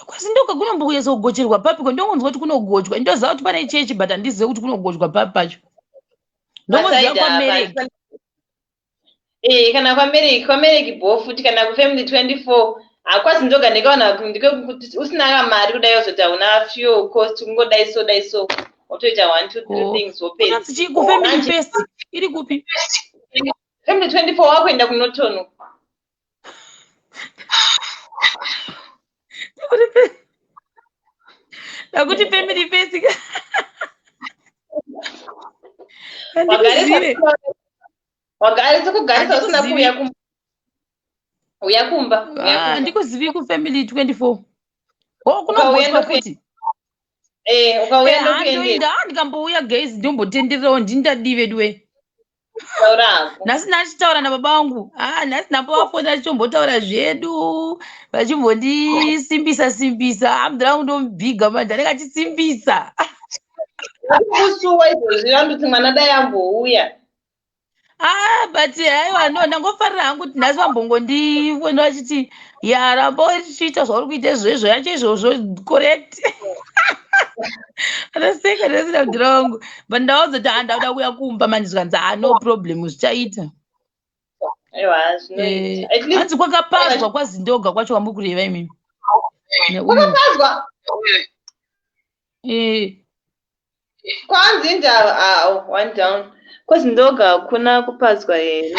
KwaZindoga kunombokunyatsa kugocherwa papiko? Ndongonzwa kuti kunogochwa. Ndoziva kuti pane chechi, but handizivi kuti kunogochwa papi pacho. Ndongoziva kwaMereki. Eh, kana kwaMereki, kwaMereki bho futi, kana kuFamily 24. HakwaZindoga ndikaona ndikekuti usina kamari kudai, wozoti hauna fuel cost, kungodai so dai so, wotoita one two three things, wopedza. Kunonzi chii kuFamily First? Iri kupi? Family 24 wakuenda kunotono. Ndakuti Family First. Handikuzive. Wagarisa kugarisa usina kuuya kumba. Uya kumba. Ah, handikuzivi kuFamily 24. Oh, kunogochwa futi? Eh, ukauya. Ndokuenda. Ndikambouya, guys, ndombotendererawo, ndindadii vedu we. Nhasi ndachitaura nababa vangu. Ah, nhasi napo vafoni, achitombotaura zvedu, vachimbondisimbisa simbisa. Amudhara vangu ndomubhiga manje, anenge achisimbisa. Kusuwa izvozvi, vandoti mwana dai ambouya. Ah, but haiwa, no, ndangofarira hangu kuti nhasi vambongondifona vachiti, ya, ramba uchiita zvauri kuita izvozvo yacho, izvozvo correct. Ndaseka ndasina mudhara wangu, but ndaudza kuti handauda kuuya kumba manje, zvikanzi, ah, no problem, zvichaita. Hanzi kwakapazwa kwaZindoga kwacho kwamuri kureva imimi? Kwakapazwa? Eh. Kwanzi indava. Ah, oh, one down. KwaZindoga hakuna kupazwa here?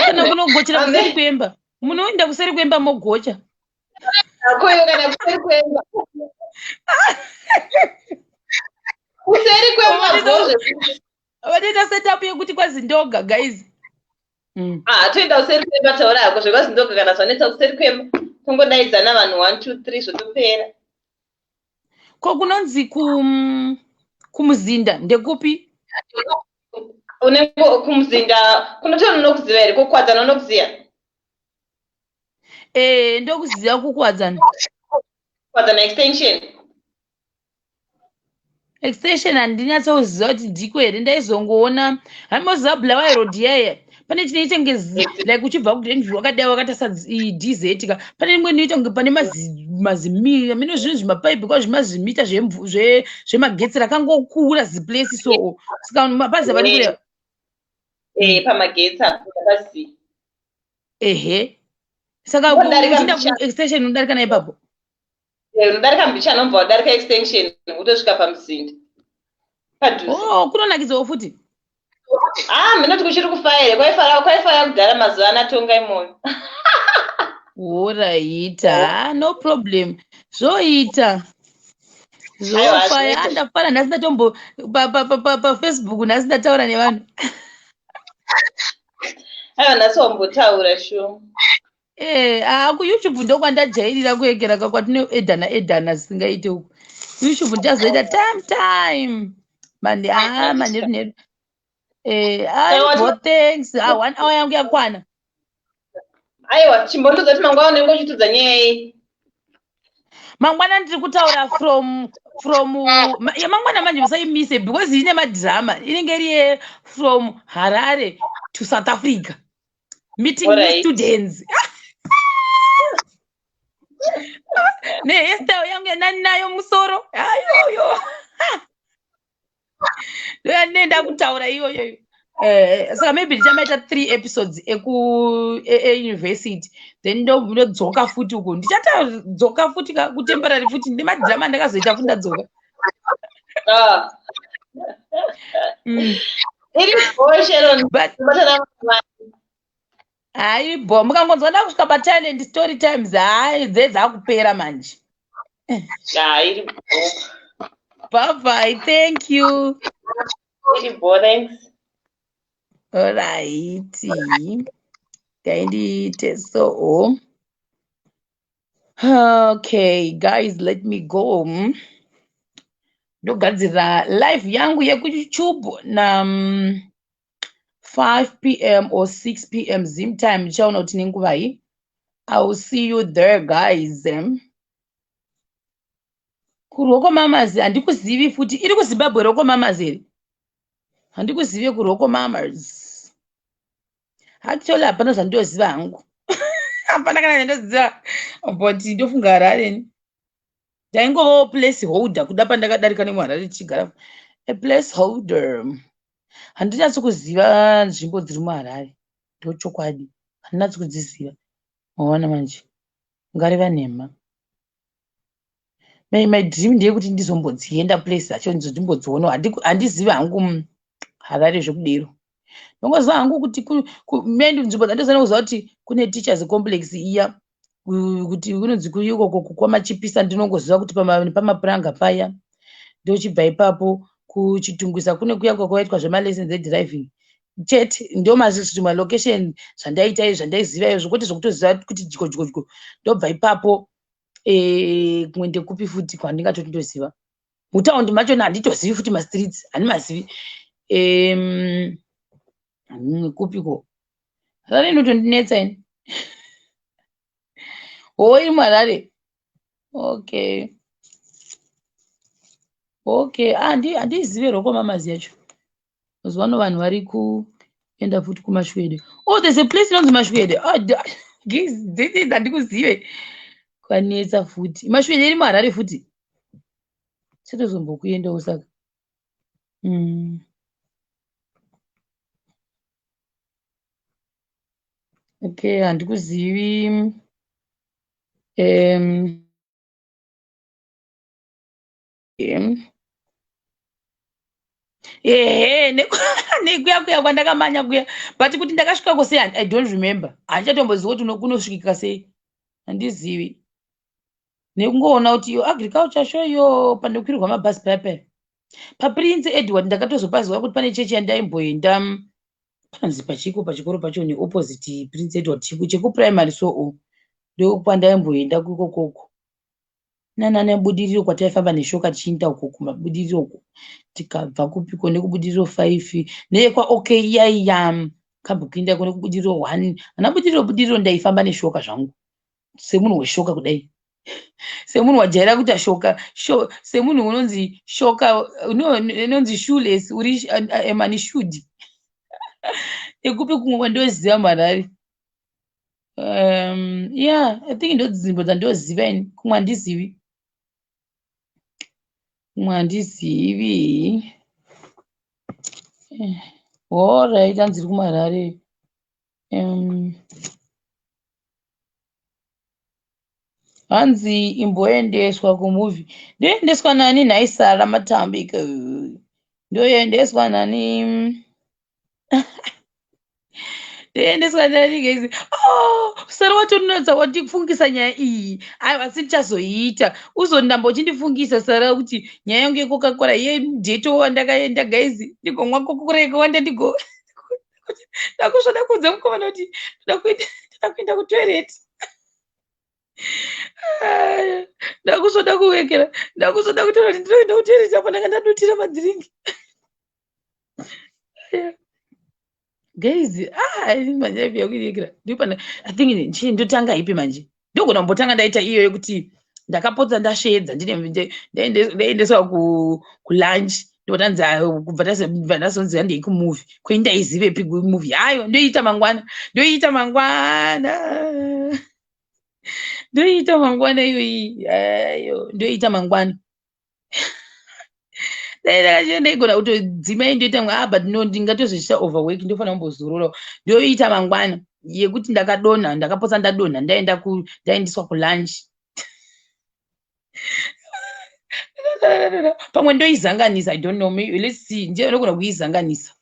Kana kunogochera kuseri kwemba, munoenda kuseri kwemba mogocha. Akoyo, kana kuseri kwemba, kuseri kwemba. Vatoita setup yekuti kwaZindoga, guys. Ah, toenda kuseri kwemba, taura hako zvekwaZindoga. Kana zvanetsa kuseri kwemba, tongodaidzana vanhu one two three, zvotopera. Ko kunonzi kumuzinda ndekupi? Unenge kumuzinda kunotoona, unokuziva here kokuwadzana? Unokuziva? Eh, ndokuziva kukuwadzana. Kuwadzana Extension. Extension handinyatsoziva kuti ndiko here. Ndaizongoona haimoziva Bulawayo Road iyaiya, pane chinoita kunge like uchibva kuGlenview wakadai wakatarisa DZ ka, pane rimwe inoita kunge pane mazimiri amene zvinhu zvimapaipi kwa zvimazimita zvemagetsi, rakangokura ziplace. So saka mapazi avari kureva? Eh, pamagetsi apo ndakaziva. Ehe, saka Unodarika uchienda mbichana. Kuextension unodarika naipapo? Eh, unodarika mbichana, unobva wadarika extension, utosvika pamuzinda padhuze. Oh, kunonakidzawo futi. Ah, minoti kuchiri kufaya here? Kwaifara, kwaifaya kudhara, mazuva ana tonga imoyo. Alright, ah, no problem, zvoita. Aiwa, Zvofaya. zvoita. Andafara nhasi, ndatombo paFacebook nhasi ndataura nevanhu. Aiwa, nhasi wambotaura sure. Eh, ah, kuYouTube ndokwandajairira kuekera ka kwatinoedhana edhana zvisingaite uku. YouTube ndichazoita time time mande, ah, manheru nheru. Eh, Saka aibo, thanks. Ah, one hour yangu yakwana. Aiwa, chimbondudza kuti mangwana unenge uchitudza nyaya iyi. Mangwana ndiri kutaura from ya mangwana manje musaimise because ine madrama, inenge iri from Harare to South Africa, meeting new students nehairstyle yangu yanani musoro ayoyo ndoyandinoenda kutaura iyoyo. Eh, saka maybe ndichamaita three episodes eku euniversity, then ndodzoka futi uku, ndichatadzoka futi kutemporary futi nemadrama andakazoita futi ndadzoka. Ah. Iri bho, Sharon. But Batana mangwana. Hayi bo, mukangonzwa ndakusvika paTalent Story Times, hayi, dzedzakupera manje. Ah, iri bho. Bye bye, thank you. Iri bho, thanks. Alright, ngaindiite so. Okay guys, let me go, ndogadzirira live yangu yekuYouTube na 5 p.m. or 6 p.m. Zim time, ndichaona kuti nenguvai. I will see you there, guys. KuRoko Mamas handikuzivi futi, iri kuZimbabwe Roko Mamas here? Handikuzivi kuRoko Mamas actually, hapana zvandoziva hangu, hapana kana zvandoziva, but ndofunga Harare ndaingovawo place holder kuda pandakadarika nemuHarare tichigara, a place holder. Handinyatsi kuziva nzvimbo dziri muHarare, ndochokwadi, handinatsi kudziziva. Maona manje, ngareva nhema. My dream ndeyekuti ndizombodzienda place dzacho, ndimbodzionawo. Handizivi hangu Harare zvekudero, ndongoziva hangu kuti mendi nzvimbo dzandoziva, kuziva kuti kune Teachers Complex iya, kuti kunonzi kuikoko kwamachipisa, ndinongoziva kuti pamapuranga paya, ndochibva ipapo kuChitungwiza kune kuya kwakaitwa zvemalessons edriving chete. Ndo malocation zvandaita, zvandaiziva izvo, kwete zvokutoziva kuti dyo dyo dyo. Ndobva ipapo kumwe ndekupi futi kwandingatoti ndoziva? Mutaundi machona handitozivi futi mastreets, handimazivi. Kupiko Harare inotondinetsa ini. Ho, iri muHarare. Okay, handizive Roko Mamazi yacho. Mazuva ano vanhu vari kuenda futi kuMashwede. Oh, there's a place inonzi Mashwede. Oh, guys, this is handikuzive, kwanetsa futi. Mashwede iri muHarare futi, chatozombokuendawo saka. Okay, handikuzivi. Ehe, nekuya kuya kwandakamanya kuya, but kuti ndakasvikako sei, I don't remember. Handichatomboziva kuti kunosvikika sei, handizivi, nekungoona kuti iyo Agriculture Show iyo panokwirwa mabhazi paya paya paPrince Edward. Ndakatozopaziva kuti pane chechi yandaimboenda, panonzi pachiko pachikoro pacho neopposite Prince Edward chekuprimary, so ndopandaimboenda ikokoko nana neBudiriro kwataifamba neshoka tichienda uko kumaBudiriro uko, tikabva kupiko nekuBudiriro 5 neyekwaOK iyaiya kambokuenda iko nekuBudiriro 1, ana Budiriro, Budiriro, ndaifamba neshoka zvangu semunhu weshoka kudai. Semunhu wajaira kuita shoka, semunhu unonzi shoka, inonzi shoeless, uri mani shudi. Ekupi kumwe kwandoziva muHarare? Yeah, I think ndo nzvimbo dzandoziva ini, kumwe handizivi. Kumwe handizivi. Alright, hanzi iri kuMarare. Hanzi imboendeswa kumovie. Ndoendeswa nani nhai Sara Matambi? Ndoendeswa nani? Ndoendeswa nani guys? Oh, Sara watonetsa, wandifungisa nyaya iyi. Aiwa, asi ndichazoiita. Uzondamba uchindifungisa, Sara, kuti nyaya yangu yeCoca-Cola yedheto wandakaenda, guys, ndigomwa Coca-Cola yakawanda, ndigo ndakusvoda kuudza mukomana kuti ndoda kuenda kutoilet. Ndakuzoda kuwekera, ndakuzoda kutaura kuti ndinoenda kutoilet apo ndanga ndadutira madhiringi. Guys, ah, manje yakuirekera ndipana. I think chii, ndotanga ipi manje? Ndogona kumbotanga ndaita iyo yekuti ndakapotsa ndasvedza, ndaendeswa kulunch, ndotanzi kubva ndazonzi handei kumovie. Kwei ndaizivepi movie? Hayo, ndoiita mangwana, ndoiita mangwana, ndoiita mangwana iyoyi. Ayo, ndoiita mangwana. Dai ndaigona kutodzima, ndoita. Ah, but no, ndingatozviita overwork, ndofanira kumbozorora. Ndoiita mangwana yekuti ndakadonha, ndakapotsa ndadonha, ndaenda, ndaendeswa kulunch. Pamwe ndoizanganisa, I don't know, maybe, let's see. Ndiyo ndogona kuizanganisa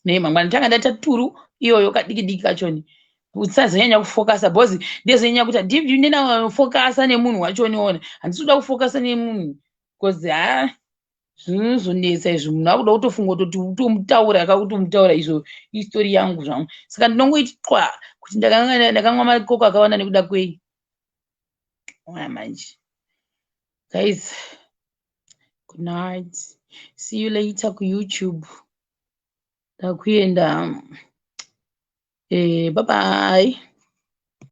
nei mangwana. Tanga ndaita turu iyoyo kadiki diki kachoni, usazonyanya kufokasa, because ndezonyanya kuti ndinafokasa nemunhu wachoniona. Handisi kuda kufokasa nemunhu, because ha, zvinozonetsa izvi. Munhu akuda kutofunga kutoti utomutaura, akakutomutaura izvo istori yangu zvangu. Saka ndinongoiti twa kuti ndakamwa makoko akawanda nekuda kwei. Ona manje guys, good night, see you later kuYouTube. Ndakuenda, bye bye.